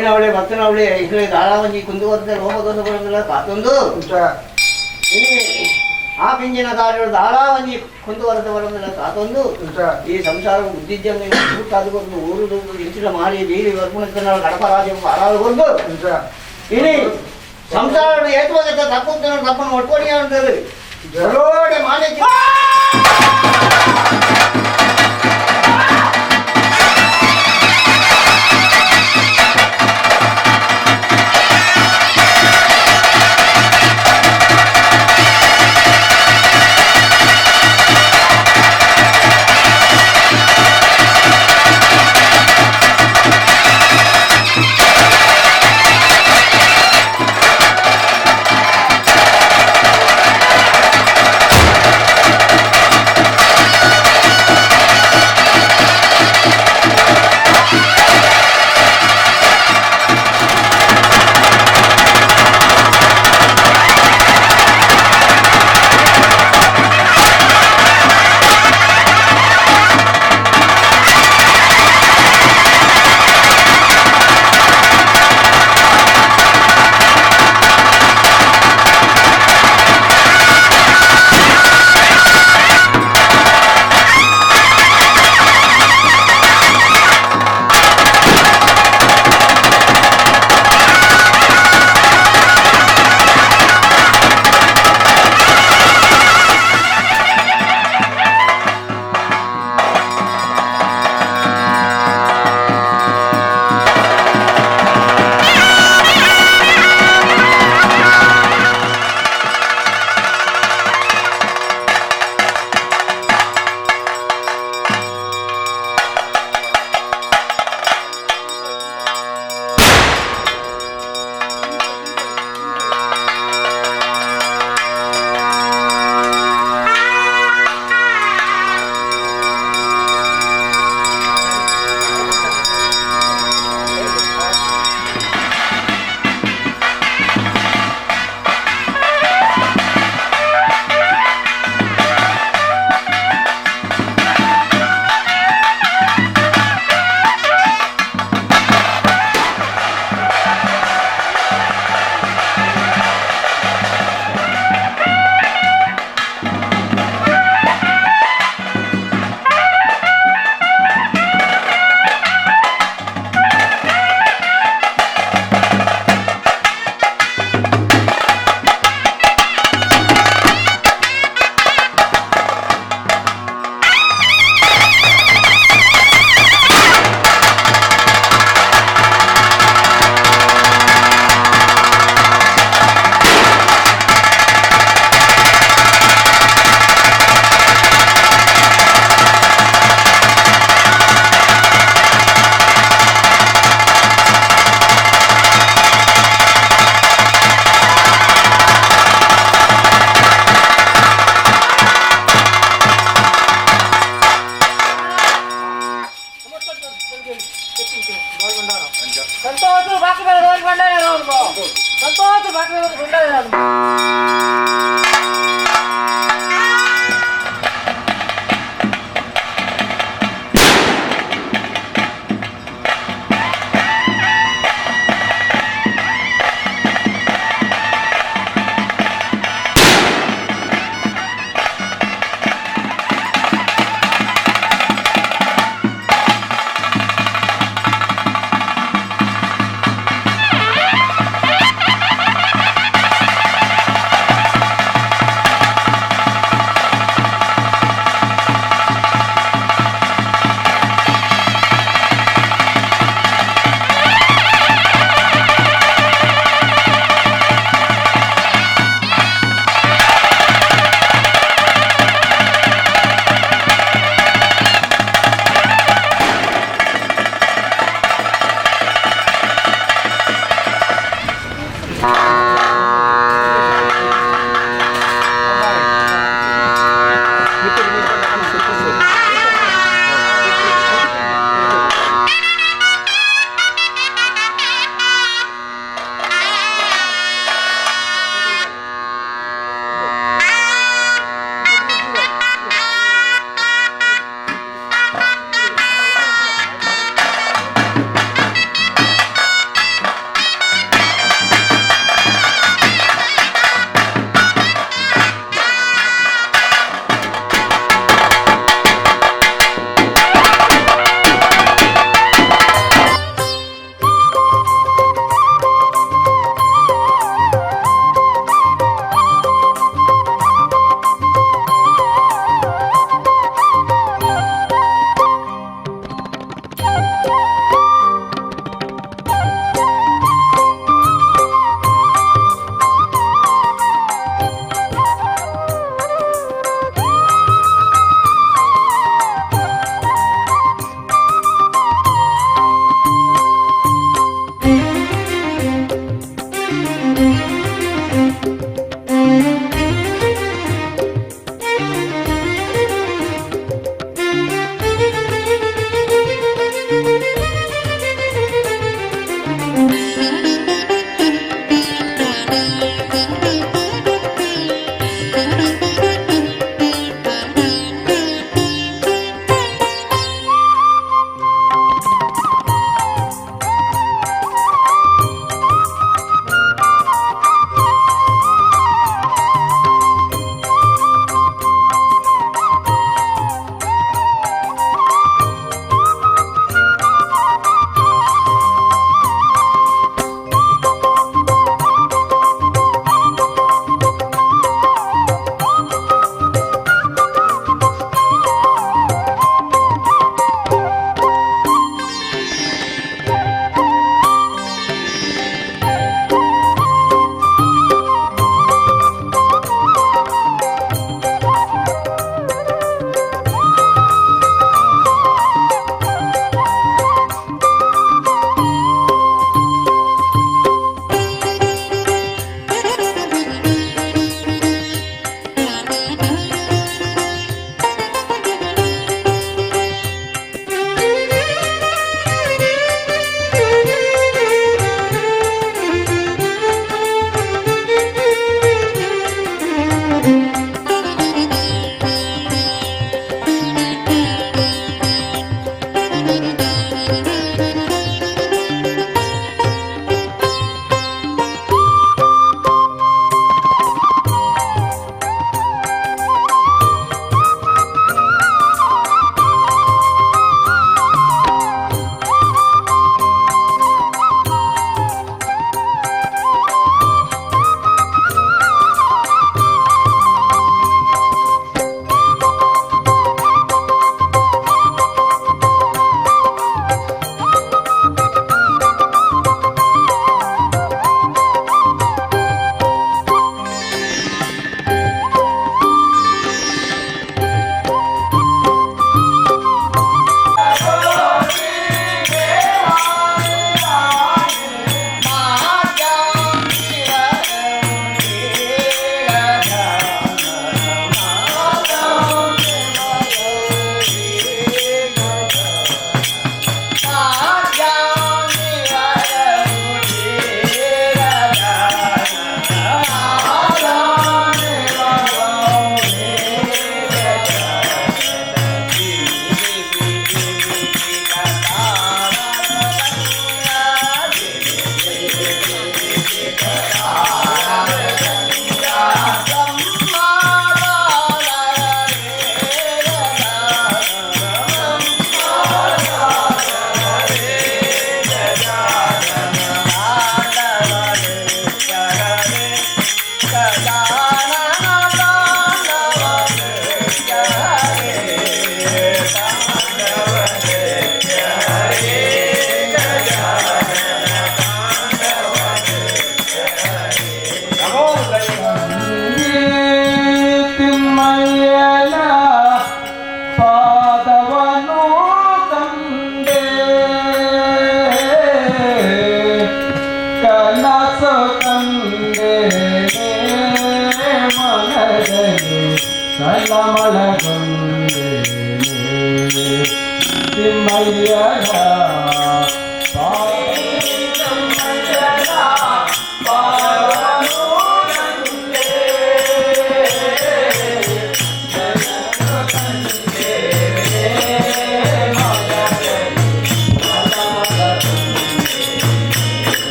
ಪೋಯಿನವಳೆ ಬತ್ತನವಳೆ ಇಕ್ಲೆ ದಾಳಾವಂಜಿ ಕುಂದುವರ್ದ ಲೋಪದೋಷ ಬರೋದಿಲ್ಲ ಕಾತೊಂದು. ಇನಿ ಆ ಪಿಂಜಿನ ಕಾರ್ಯಗಳು ದಾಳಾವಂಜಿ ಕುಂದುವರ್ದ ಬರೋದಿಲ್ಲ ಕಾತೊಂದು. ಈ ಸಂಸಾರ ಬುದ್ಧಿಜ್ಜಂಗೆ ಕೂಟಾದು ಕೊರ್ದು ಊರು ಇಂಚಿನ ಮಾರಿ ಬೀರಿ ವರ್ಪುಣಕ್ಕೆ ಗಡಪರಾಜ ಪಾರಾದು ಕೊರ್ದು. ಇನಿ ಸಂಸಾರ ಏತುವಾಗ ತಪ್ಪು ತಪ್ಪನ್ನು ಒಟ್ಕೊಡಿ ಅಂತೇಳಿ ಜರೋಡೆ ಮಾನೆ.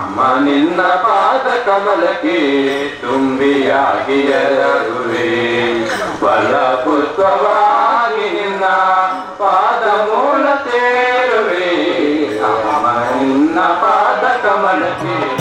ಅಮ್ಮ ನಿನ್ನ ಪಾದ ಕಮಲಕ್ಕೆ ತುಂಬಿಯಾಗಿ ಎರಗುವೆ. ಫಲ ಪುಷ್ಪವಾಗಿ ನಿನ್ನ ಪಾದ ಮೂಲ ಸೇರುವೆ. ಅಮ್ಮ ನಿನ್ನ ಪಾದ ಕಮಲಕ್ಕೆ.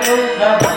Krishna Krishna.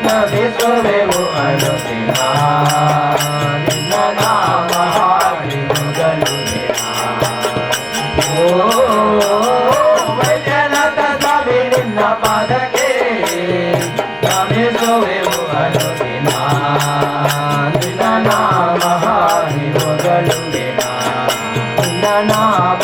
ನಮಿಸುವೆವು ಅನುದಿನ ನಿನ್ನ ನಾಮ ಹಾಡಿ ಹೊಗಳುವೆನ. ಓ ವೈದ್ಯನಾಥ ಸ್ವಾಮಿ ನಿನ್ನ ಪಾದಕ್ಕೆ ನಮಿಸುವೆವು ಅನುದಿನ ನಿನ್ನ ನಾಮ ಹಾಡಿ ಹೊಗಳುವೆನ. ನಿನ್ನ ನಾಮ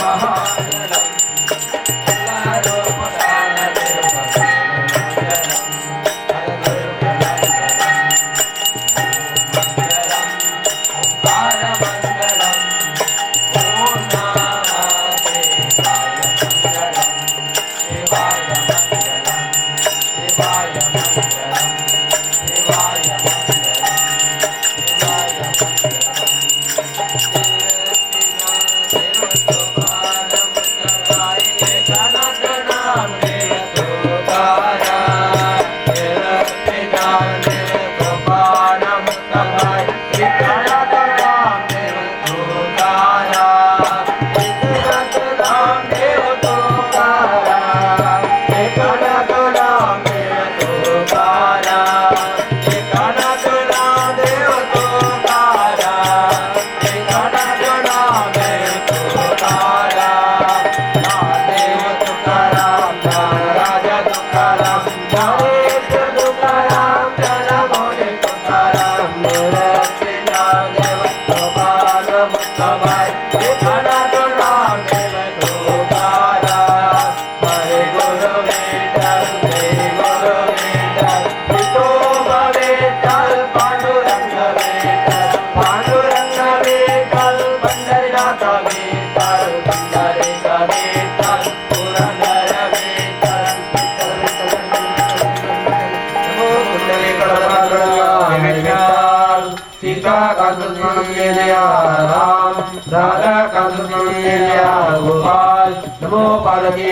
गोपाल नमो पार्वती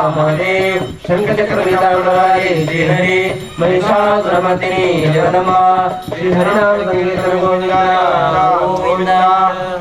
महादेव शंखचक्र श्री हरि महिषासुरमर्दिनी जगदम्बा श्री हरिनाम संकीರ್ತನ ಗೋವಿಂದ ಗೋವಿಂದ.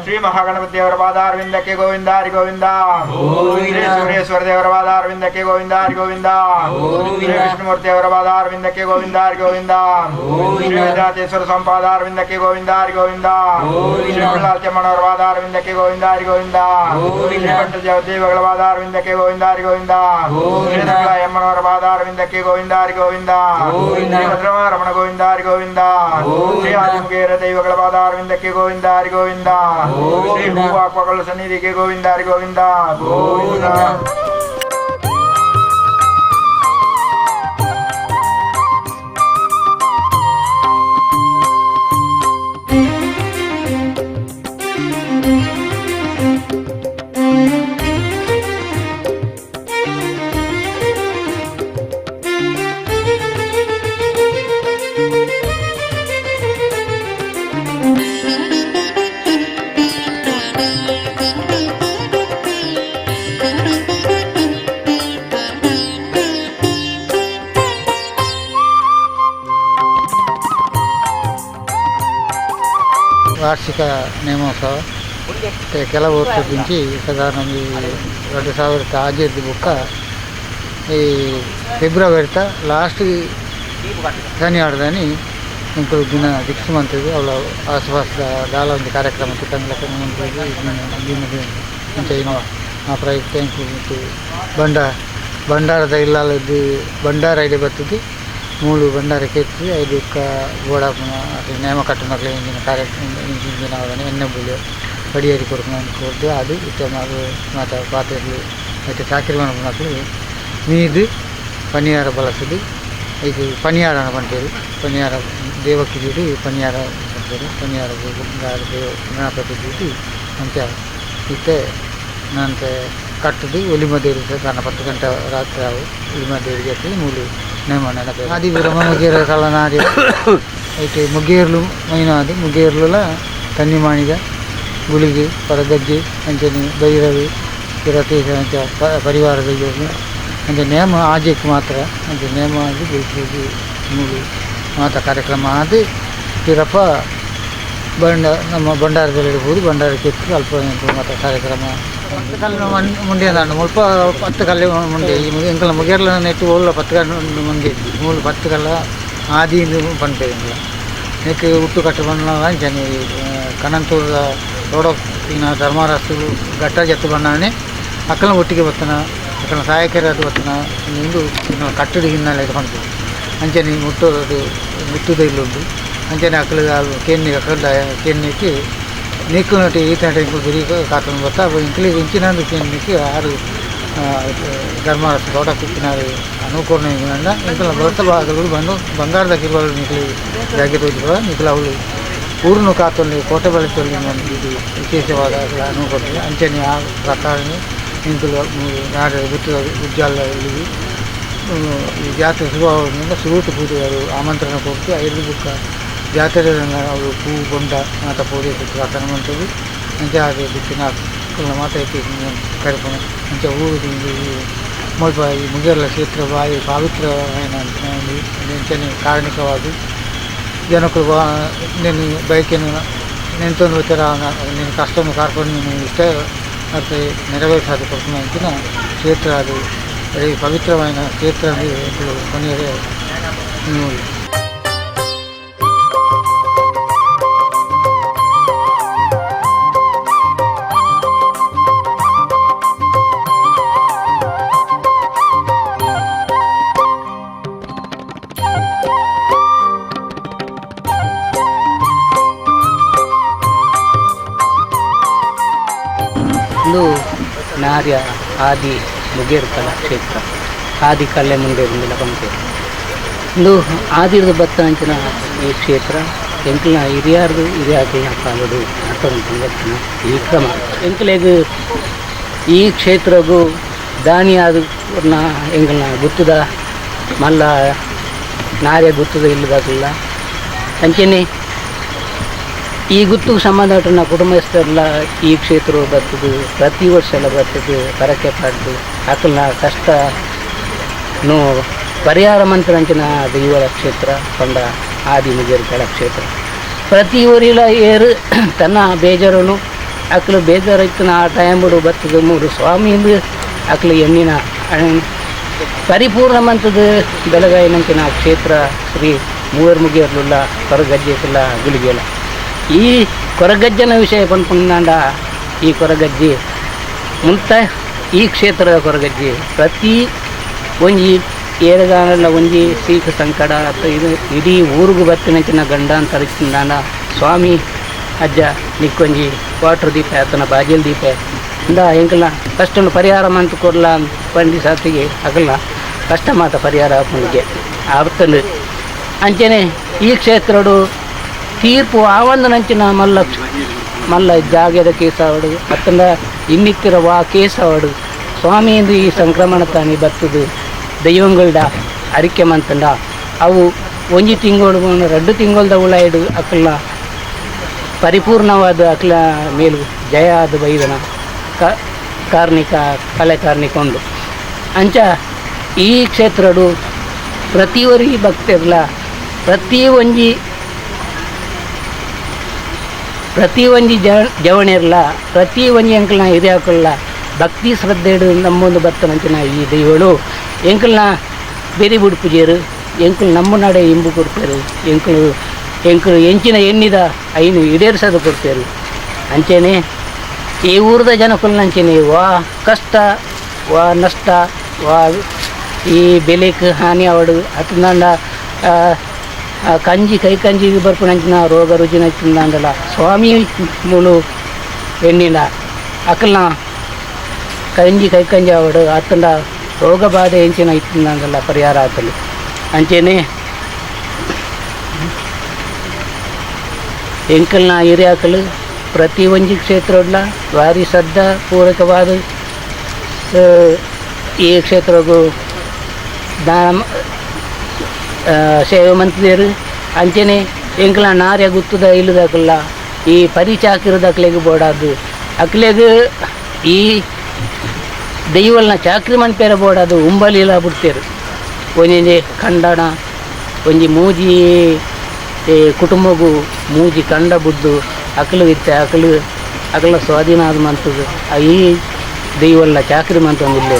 ಶ್ರೀ ಮಹಾಗಣಪತಿ ದೇವರ ಪಾದಾರವಿಂದಕ್ಕೆ ಗೋವಿಂದ ಹರಿ ಗೋವಿಂದ. ಗೋವಿಂದ. ಶ್ರೀ ಸುರೇಶ್ವರ ದೇವರ ಪಾದಾರವಿಂದಕ್ಕೆ ಗೋವಿಂದ ಹರಿ ಗೋವಿಂದ. ಗೋವಿಂದ. ಶ್ರೀ ವಿಷ್ಣುಮೂರ್ತಿ ಅವರ ಪಾದಾರವಿಂದಕ್ಕೆ ಗೋವಿಂದ ಹರಿ ಗೋವಿಂದ. ಗೋವಿಂದ. ಶ್ರೀ ವೇದಾತೇಶ್ವರ ಸ್ವಾಮಿ ಪಾದಾರವಿಂದಕ್ಕೆ ಗೋವಿಂದ ಹರಿ ಗೋವಿಂದ. ಗೋವಿಂದ. ಶ್ರೀ ಕುಳ್ಳಾಲ್ತಿಯಮ್ಮನವರ ಪಾದಾರವಿಂದಕ್ಕೆ ಗೋವಿಂದ ಹರಿ ಗೋವಿಂದ. ಗೋವಿಂದ. ಶ್ರೀ ಭಟ್ಟ ದೇವಗಳ ಪಾದಾರವಿಂದಕ್ಕೆ ಗೋವಿಂದ ಹರಿ ಗೋವಿಂದ. ಗೋವಿಂದ. ಶ್ರೀ ದುರ್ಗಾಯಮ್ಮನವರ ಪಾದಾರವಿಂದಕ್ಕೆ ಗೋವಿಂದ ಹರಿ ಗೋವಿಂದ. ಗೋವಿಂದ. ಶ್ರೀ ಭದ್ರಮಾರಮಣ ಗೋವಿಂದ ಹರಿ ಗೋವಿಂದ. ಗೋವಿಂದ. ಶ್ರೀ ಆದಿಮುಖೇರ ದೈವಗಳ ಪಾದಾರವಿಂದಕ್ಕೆ ಗೋವಿಂದ ಹರಿ ಗೋವಿಂದ. ಗೋವಿಂದ. ಶ್ರೀ ಹೂವಾಕ್ವಗಳ ಸನ್ನಿಧಿಗೆ ಗೋವಿಂದ ಹರಿ ಗೋವಿಂದ ಗೋವಿಂದ. ವಾರ್ಷಿಕ ನೇಮೋತ್ಸವ ಮತ್ತು ಕೆಲವು ವರ್ಷದಿಂಚಿ ಸಾಧಾರಣ ಈ 2006 ಬುಕ್ಕ ಈ ಫೆಬ್ರವರಿತ ಲಾಸ್ಟ್ ಶನಿವಾರದಾನಿ ಇಂಕುಲು ದಿನ ಫಿಕ್ಸ್ ಮಂತದ್ದು ಅವಳ ಆಸುಪಾಸದ ದಾಲ ಒಂದು ಕಾರ್ಯಕ್ರಮ ತಿಕ್ಕಂಗ್ಲಕ್ಕ ದಿನ ದಿನ ಅಂಚ ಆ ಪ್ರಯುಕ್ತ ಇಂಕುಲು ಮತ್ತು ಭಂಡಾರದ ಇಲ್ಲಾಲದ್ದು ಭಂಡಾರ ಐಡೆ ಬರ್ತದೆ ಮೂಲು ಭಂಡಾರ ಕೆತ್ತಿ ಐದಕ್ಕ ಗೋಡ ನೇಮ ಕಟ್ಟುನಕ್ಲೆ ಇಂಜಿನ ಕಾರ್ಯ ಇಂಜಿನ ಎಣ್ಣೆ ಬುಲಿಯೋ ಬಡಿಯರಿ ಕೊಡ್ಕೊಂಡು ಕೊಡ್ದು ಅದು ಇತ್ತೆ ಮಾತ ಪಾತ್ರೆಗಳು ಮತ್ತು ಚಾಕ್ರಿ ಮಕ್ಕಳು ಮೀದು ಪನಿಯಾರ ಬಳಸುದು. ಇದು ಪನಿಯಾರನ ಪಂಟೇರು ಪನಿಯಾರ ದೇವಕ್ಕೆ ದೀಡು ಪನಿಯಾರ ಪಂಟೇರು ಪನಿಯಾರ ದೇವ ಗಣಪತಿ ದೀಡು ಅಂಚ ಇತ್ತೆ ನಂತೆ ಕಟ್ಟದು ಒಲಿಮ ದೇವರು ತನ್ನ 10 ಗಂಟೆ ರಾತ್ರಿ ಆವು ಒಲಿಮ ದೇವರಿಗೆ ಹಾಕಿ ಮೂಲು ನೇಮ ನೆನಪು ಆದಿ ಬ್ರಹ್ಮ ಮುಗೇರ ಕಳ್ಳನಾರಿ ಐತೆ ಮುಗೇರ್ಲು ಮೈನ ಅದು ಮುಗೇರ್ಲುಲ ತನ್ನಿಮಾಣಿಗ ಗುಳಿಗೆ ಪರದಜ್ಜಿ ಅಂಚನೆ ಭೈರವಿ ಕಿರತೇಶ ಅಂಚ ಪರಿವಾರದ ಅಂಚೆ ನೇಮ ಆಜೆಕ್ ಮಾತ್ರ ಅಂಚೆ ನೇಮ ಅದು ಗುಳಿಗೆ ಮೂಲು ಮಾತ ಕಾರ್ಯಕ್ರಮ ಅದು ಪಿರಪ್ಪ ಬಂಡ ನಮ್ಮ ಭಂಡಾರದಲ್ಲಿ ಇರ್ಬೋದು ಭಂಡಾರಕ್ಕೆ ಇತ್ತು ಅಲ್ಪ ಮಾತ್ರ ಕಾರ್ಯಕ್ರಮ. ಕಲ್ಲು ಮುಂಡೆ ದಾಂಡು ಮುಲ್ಪ 10 ಕಲ್ಲು ಮುಂಡೆ ಎಂಕಲ್ನ ಮುಗೇರ್ಲ ನೆಟ್ಟು ಓಲ್ಲ 10 ಕಲ್ಲು ಮುಂಡೆ ಮೂಲು 10 ಕಲ್ಲ ಆದಿ ಪನ್ಪೆ ಎಂಕಲ ನೆಕ್ ಹುಟ್ಟು ಕಟ್ಟು ಬಣ್ಣ ಅಂಚನೆ ಕಣಂತೂರದ ರೋಡೋಕ್ಕಿನ ಧರ್ಮರಸ್ತುಲು ಘಟ್ಟ ಜತ್ತು ಬಣ್ಣನೆ ಅಕ್ಕನ ಒಟ್ಟಿಗೆ ಬತ್ತನ ಅಕ್ಕನ ಸಹಾಯಕರಾದ ಬತ್ತನ ಇಂದು ಕಟ್ಟಡಿ ಹಿನ್ನೆಲೆ ಪನ್ಪೆ ಅಂಚನೆ ಮುಟ್ಟೋದು ಮುಟ್ಟುದ ಇಲ್ಲುಂಡು ಅಂಚನೆ ಅಕ್ಕಲ ಕೇನ್ನಿ ಅಕ್ಕಲ ಕೇನ್ನಿಕ್ಕೆ ನೀಕು ನಟಿ ಈತ ನಟಿ ಇಂಕುಲು ಬಿರಿ ಕಾತೊಂದು ಬತ್ತ ಇಂಕ್ಲಿ ಇಂಚಿನಂದು ಕೇನ್ನಿಕ್ಕೆ ಆರು ಧರ್ಮರಸ ತೋಟ ಕುಪ್ಪಿನಾರು ಅನುಕೂಲ ಇಂಕಲ್ನ ಬರ್ತ ಭಾಗಗಳು ಬಂದು ಬಂಗಾರದ ಕಿರುವಳು ನಿಕ್ಲಿ ಜಾಗೆ ತೋಜಿಪುರ ನಿಕ್ಲ ಅವಳು ಊರುನು ಕಾತೊಂದು ಕೋಟೆ ಬಳಿತೊಲ್ಲಿ ಇದು ವಿಶೇಷವಾದ ಅನುಕೂಲ ಅಂಚನೆ ಆ ಪ್ರಕಾರ ಇಂಕುಲು ನಾಡು ಗುತ್ತದ ಉಜ್ಜಾಲ ಈ ಜಾತ್ರೆ ಶುರುವಾಗೋದ್ರಿಂದ ಸುರೂಟು ಪೂಜೆಗಳು ಆಮಂತ್ರಣ ಕೊಟ್ಟು ಐದು ಬುಕ್ಕ ಜಾತ್ರೆ ಅವರು ಪೂ ಬೊಂಡ ಮಾತ ಪೂಜೆ ಪ್ರಾರ್ಥನೆ ಮಾಡ್ತೀವಿ. ಅಂಚೆ ಅದು ಬಿತ್ತಿನ ಮಾತ ಐತಿ ಕರ್ಪಣ ಅಂಚೆ ಊರು ಮುಲ್ಪ ಈ ಮುಗೇರ್ಲ ಕ್ಷೇತ್ರ ಬಾಯಿ ಪವಿತ್ರమైన ಅಂಚನೆ ಕಾರಣಿಕವಾಗಿ ಜನಕ್ಕಳು నేను ಬೈಕನ್ನು ನೆಂತೊಂದು ಥರ ನಿನ್ನ ಕಷ್ಟವನ್ನು ಕಾರ್ಕೊಂಡು ನೀನು ಇಷ್ಟ ಮತ್ತು ನೆರವೇರಿಸಾದ ಕೊಡ್ತಾನೆ ಅಂಚಿನ ಕ್ಷೇತ್ರ ಅದು ಈ ಪವಿತ್ರమైన ಕ್ಷೇತ್ರ ಕೊನೆಯ. ಇಂದು ನಾರ್ಯ ಆದಿ ಮುಗೇರ್ಕಲ ಕ್ಷೇತ್ರ ಆದಿ ಕಲ್ಲೆ ಮುಂದೆ ಪಂಪೆ ಇಂದು ಆದಿರದ ಬತ್ತನಂಚಿನ ಈ ಕ್ಷೇತ್ರ ಎಂಕಲ್ನ ಹಿರಿಯಾರ್ದು ಹಿರಿಯಾಕಲ್ನ ಕಾಲಡು ನಡ್ತೊಂದು ಬತ್ತನ ಈ ಕ್ರಮ ಎಂಕಲೆಗ್ ಈ ಕ್ಷೇತ್ರಗೂ ದಾನಿಯಾದ ಎಂಕಲ್ನ ಗುತ್ತದ ಮಲ್ಲ ನಾರ್ಯ ಗುತ್ತದ ಇಲ್ಲದಾಗಲ್ಲ ಅಂಚನೆ ಈ ಗುತ್ತಿಗೆ ಸಂಬಂಧಪಟ್ಟ ಕುಟುಂಬಸ್ಥರೆಲ್ಲ ಈ ಕ್ಷೇತ್ರ ಬರ್ತದೆ, ಪ್ರತಿ ವರ್ಷ ಎಲ್ಲ ಬರ್ತದೆ, ಪರಕೆ ಪಾಡ್ದು ಅಕಲ್ನ ಕಷ್ಟ ನೋ ಪರಿಹಾರ ಮಂತ್ರಂಚಿನ ದೈವಳ ಕ್ಷೇತ್ರ ಪಂಡ ಆದಿ ಮುಗೇರ್ಕಳ ಕ್ಷೇತ್ರ. ಪ್ರತಿ ಊರಿಲ ಏರು ತನ್ನ ಬೇಜಾರನು ಅಕ್ಲು ಬೇಜಾರಿತ್ತು ಆ ಟೈಮ್ಡು ಬರ್ತದೆ ಮೂರು ಸ್ವಾಮಿಯಿಂದ ಅಕ್ಲು ಎಣ್ಣಿನ ಪರಿಪೂರ್ಣ ಮಂತದ ಬೆಳಗಾಯಿನಂಚಿನ ಕ್ಷೇತ್ರ ಶ್ರೀ ಮೂವರು ಮುಗಿಯರ್ಲಿಲ್ಲ ಕೊರಗಜ್ಜೆಲ್ಲ ಗುಳಿಗೆಲ್ಲ. ಈ ಕೊರಗಜ್ಜನ ವಿಷಯ ಪನ್ಪುಂದಾಂಡ ಈ ಕೊರಗಜ್ಜಿ ಮುಂತ ಈ ಕ್ಷೇತ್ರದ ಕೊರಗಜ್ಜಿ ಪ್ರತಿ ಒಂಜಿ ಏರಗಾನಲ್ಲ ಒಂಜಿ ಸೀಖ ಸಂಕಟ ಅಥವಾ ಇದು ಇಡೀ ಊರಿಗೂ ಬತ್ತಿನಂಚಿನ ಗಂಡಾಂತರ ಸ್ವಾಮಿ ಅಜ್ಜ ನಿಕ್ಕೊಂಜಿ ವಾಟ್ರ್ ದೀಪ ಆತನ ಬಾಜಿಲ್ ದೀಪ ಇಂದ ಎಂಕಲ್ನ ಕಷ್ಟನ್ನು ಪರಿಹಾರ ಮಂತು ಕೊರ್ಲ ಪಂಡಿ ಸಾತಿಗೆ ಅಗಲ್ನ ಕಷ್ಟ ಮಾತ ಪರಿಹಾರ ಆಪುಂಡಿಗೆ ಆರ್ತಂಡು. ಅಂಚನೆ ಈ ಕ್ಷೇತ್ರಡು ತೀರ್ಪು ಆವಂದನಂಚಿನ ಮಲ್ಲ ಮಲ್ಲ ಜಾಗದ ಕೇಸಾವಡು ಅತ್ತಂದ ಇನ್ನಿತ್ತಿರ ವಾ ಕೇಸಾವಡು ಸ್ವಾಮಿಯಿಂದ ಈ ಸಂಕ್ರಮಣ ತಾನಿ ಬರ್ತದೆ ದೈವಂಗಳ್ದ ಅರಿಕೆ ಮಂತಂಡ ಅವು ಒಂಜಿ ತಿಂಗಳು 2 ತಿಂಗಳ್ದ ಉಳಾಯ್ಡು ಅಕ್ಕಲ್ನ ಪರಿಪೂರ್ಣವಾದ ಅಕ್ಲ ಮೇಲು ಜಯ ಆದ ಬೈದನ ಕಾರ್ಣಿಕ ಕಲೆ ಕಾರ್ಣಿಕ ಉಂಡು. ಅಂಚ ಈ ಕ್ಷೇತ್ರಡು ಪ್ರತಿಯೊರಿ ಭಕ್ತಿರ್ಲ ಪ್ರತಿ ಒಂಜಿ ಜವಣಿರ್ಲ ಪ್ರತಿ ಒಂಜಿ ಎಂಕಲ್ನ ಹಿರಿಯಾಕಲ್ಲ ಭಕ್ತಿ ಶ್ರದ್ಧೆಡು ನಮ್ಮೊಂದು ಬತ್ತನಂಚಿನ ಈ ದೈವಳು ಎಂಕಲ್ನ ಬೆರಿ ಬುಡ್ಪುಜೇರು ಎಂಕಲ್ ನಮ್ಮ ನಡೆ ಇಂಬು ಕೊಡ್ತೇರು ಎಂಕಲು ಎಂಕಲು ಎಂಚಿನ ಎಣ್ಣಿದ ಐನು ಈಡೇರಿಸೋದು ಕೊಡ್ತೇರು. ಅಂಚೆನೆ ಈ ಊರದ ಜನಕುಲ್ನಂಚೆನೆ ವಾ ಕಷ್ಟ ವಾ ನಷ್ಟ ವಾ ಈ ಬೆಲೆಕ್ ಹಾನಿ ಅವಡು ಅತಂದಾಂಡ ಕಂಜಿ ಕೈ ಕಂಜಿ ಬರ್ಪುನಂಚಿನ ರೋಗ ರುಜಿನ ತಿಂದಾಂಡಲ ಸ್ವಾಮಿ ಮೂಲು ಎಣ್ಣಿನ ಅಕಲ್ನ ಕಂಜಿ ಕೈ ಕಂಜಿ ಅವಡು ಅತ್ತಂಡ ರೋಗ ಬಾಧೆ ಎಂಚಿನ ಇತ್ತಿಂದಾಂಡಲ ಪರಿಹಾರ ಆತಲು. ಅಂಚೆನೆ ಎಂಕಲ್ನ ಹಿರಿಯಾಕಲು ಪ್ರತಿ ಒಂಜಿ ಕ್ಷೇತ್ರಡ್ಲ ಭಾರಿ ಶ್ರದ್ಧಾ ಪೂರಕವಾದ ಈ ಕ್ಷೇತ್ರಗೂ ದಾನ ಸೇವೆ ಮಂತಿದೇರು. ಅಂಚೆನೆ ಎಂಕಲ ನಾರ್ಯ ಗುತ್ತದ ಇಲ್ಲದಕ್ಕಲ್ಲ ಈ ಪರಿಚಾಕಿರದಕ್ಲೆಗ್ ಬೋಡಾದು ಅಕ್ಲೆಗ್ ಈ ದೈವಲ್ನ ಚಾಕ್ರಿ ಮನ್ಪೇರ ಬೋಡಾದು ಉಂಬಲಿಲ ಬಿಡ್ತೇರು. ಒಂಜೊಂಜಿ ಕಂಡಣ ಒಂಜಿ ಮೂಜಿ ಕುಟುಂಬಗೂ ಮೂಜಿ ಕಂಡ ಬುದ್ದು ಅಕಲು ಇತ್ತೆ ಅಕಲು ಅಕಲ ಸ್ವಾಧೀನ ಆದ ಮಂತದ್ದು ಈ ದೈವಲ್ಲ ಚಾಕ್ರಿ ಮಂತೊಂದಿಲ್ಲೆ.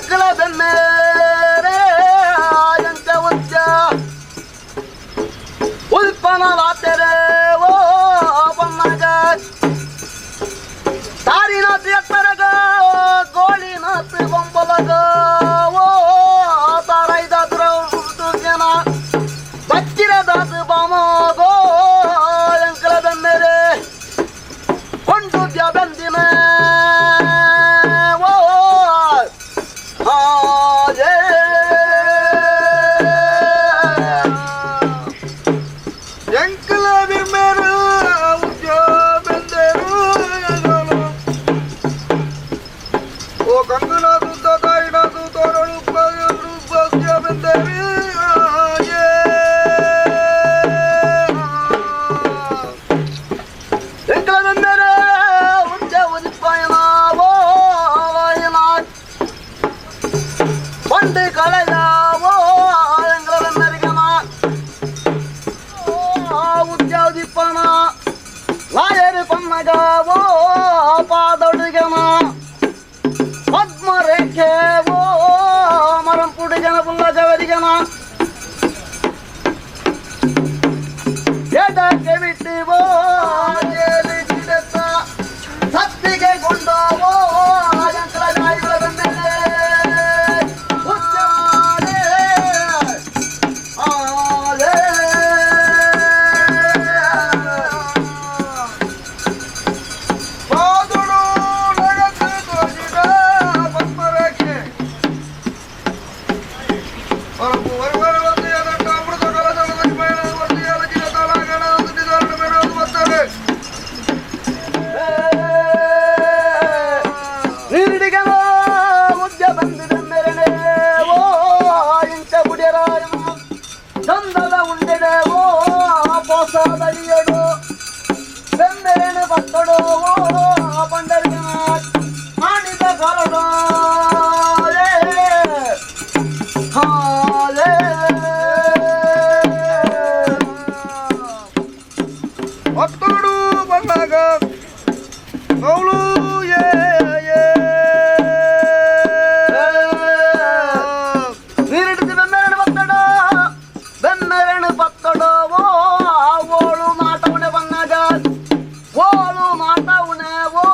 ಎಂಕಲ ಬೆಮ್ಮೇರೆ ಎಂತ ಉಚ್ಚ ಉಲ್ಪನವಾತೆರೆ ಓ ಬೊಮ್ಮಗ ತಾರಿನಾಥ ಎತ್ತರಗ ಗೋಳಿನಾಥ ಬೊಂಬಲಗ ಓ ತಾರೈದಾದ್ರ ಜನ ಬಚ್ಚಿರದಾದ ಬಾಮಗೋ ಎಂಕಲ ಬೆಮ್ಮೇರೆ ಕೊಂಡು ಬಂದಿನ ಓ ಎಂಕಲ ಬಿರ್ಮೇರು ಉದ್ಯ ಬೆಂದೇರು ಓ ಕಂಗನಾದು ತಾಯಿನಾದು ತೋರಳು ಉದ್ಯ ಬೆಂದೇರು ಎಂಕಲ ಬೆಮ್ಮೇರೆ ಉದ್ಯ ಉದಿಪಾಯನ ಓ ವಾಯನ ಪಂಡು ಕಳೆಯ ಓ ಎಂಕಲ ಬೆಮ್ಮೆರಿಗನ ಉದ್ಯ ಉದಿಪ್ಪನ ಲಾಯರು ಪನ್ನಗ ಓ ಪಾದೊಡುಗನ ಪದ್ಮರೇಖೆ ಓ ಮರಂಪುಡಿಗನ ಪುಲ್ಲ ಜವರಿಗನ ಎಡಕ್ಕೆ ಬಿಟ್ಟು ಓ ಏಳಿಗಿಡತ್ತ ಸತ್ತಿಗೆ ಗೊಂಡವೋ ಎಂಕಲ ನಾಯಿಗಳ ಬಂದರೆ ಉಚ್ಚಾರೆ ಆಲೆ ಪಾದುಡು ನಗತ್ತು ತೋಜಿದ ಪದ್ಮರೇಖೆ ಹೊರಪು ವರುವರ ಒಂದು ಎದಟ್ಟ ಅಮೃತ ಕಲಶದ ಪಯಣ ಒಂದು ಏಲಕ್ಕಿನ ತಲಾಗಣ ಒಂದು ನಿಧಾನ ಬೆಳೆದು ಬರ್ತಾರೆ. ನೀರಿಡಿಗನೋ ಮುದ್ದೆ ಬಂದಿದ ಮೆರಣೆ ಓ ಇಂಚ ಗುಡಿಯರಾಯ ಚಂದದ ಉಂಡೆಡೆ ಓ ಪೋಸದಡಿಯಡು ಬೆಂಬೆರಣೆ ಬತ್ತಡೋ ಓ ಪಂಡರಿಗನ ಮಾಡಿದ ಕರಡೋ ಹಾಲೇ ಒತ್ತಡು ಬಂದಾಗ ಕೌಲು ಏ ಏ. ನೀರಿಡಿದು ಬೆಮ್ಮೆರಡು ಬತ್ತಡೋ ಬೆಮ್ಮೆರಡು ಬತ್ತಡೋ ಓ ಓಳು ಮಾಟವನೆ ಬನ್ನಾಗ ಓಳು ಮಾಟವನೆ ಓ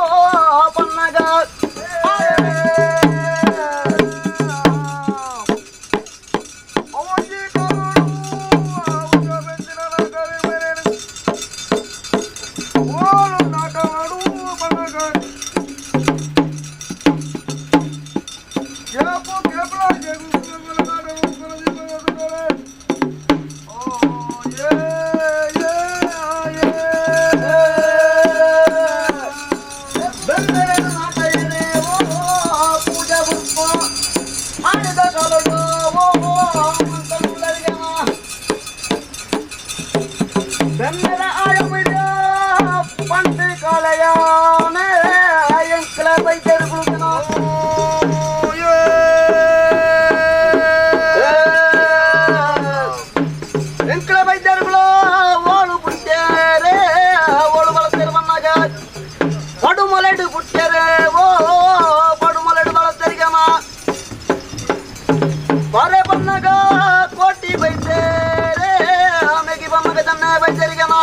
ಬನ್ನಾಗ ಅವಂಜಿ ಕರುಳು ಆವುದ ಬೆಂದಿನ ನಗರಿ ಮೇರೇನು. ಓಲು ನಾಟ ಮಾಡು ಬಂದಾಗ ಕೇಪು ಕೇಪಲ ಜಗು ನಾಡ ಓ ಏ ಏ ಏ. ಬೆಮ್ಮೆರಡು ಮಾಟಯನೆ ಓ ಪೂಜಾ ಪುಷ್ಪ ಮಾಡಿದ ಕಲಡು ಓ ಮಂತ್ರములರಿಗನ ಬೆಮ್ಮೆರ ಆಯಮಿಡ పంట ಕಾಲಯಾನೆ ಎಂಕಲ ವೈದ್ಯರು ಗುರುಗನ ಎಂಕಲ ವೈದ್ಯರುಗಳು ಓಳು ಪುಟ್ಟ್ಯಾರೆ ಓಳು ಬಳಸ್ತಾರೆ ಬನ್ನಾಗ ಪಡುಮಲೆಡು ಪುಟ್ಟ್ಯಾರೆ ಓ ಪಡುಮಲೆಡು ಬಳಸ್ತರಿಗಮ ಬರೆ ಬನ್ನಾಗ ಕೋಟಿ ಬೈತೇರೆ ಆಮೆಗೆ ಬಮ್ಮಗ ತನ್ನ ಬೈತರಿಗಮ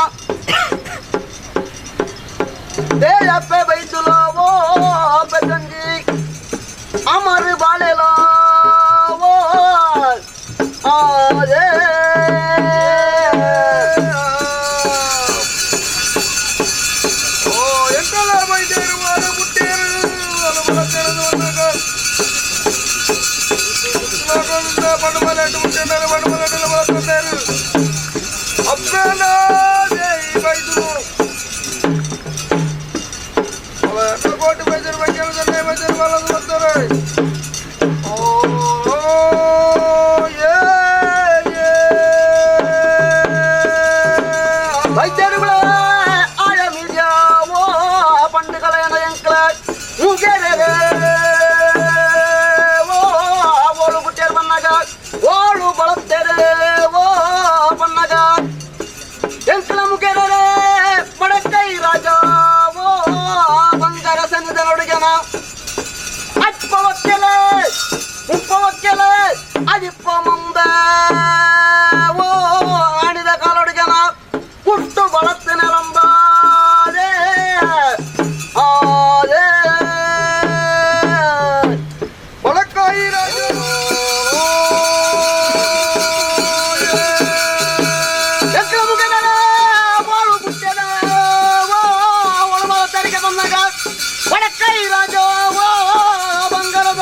ದೇಯಪ್ಪೆ ಬೈದುಲೋ ಓ ಬೆದಂಗಿ ಅಮರ್ ಬಾಳೆಲೋ ಓ ಆಯೇ ಓ ಎಂಕಲ ವೈದ್ಯರು ವಾರ ಪುಟ್ಟೇರು ಬಲತೆರೆದು ಬಂದಾಗ ಪಡುಮಲೆಟ್ಟು ಪುಟ್ಟೇರು ಪಡುಮಲೆಟ್ಟು ಬಳಸ್ತೇರು ಅಪ್ಪನ ಬೈದು ಕೋಟಿ ಬೈದರು ಬೈದರು ಸನ್ನೆ ಬೈದರು ಬಲದು ಬರ್ತಾರೆ. ಓ ಇಪ್ಪ ಮುಂದೆ ಓ ಆಣಿದ ಕಾಲೊಡಗನ ಪುಟ್ಟು ಬಳತ್ತಿನರಂಬಾದೆ ಆದೆ ಬಳಕಾಯಿ ರಾಜ ವಡಕೈ ರಾಜ ಬಂಗಾರದ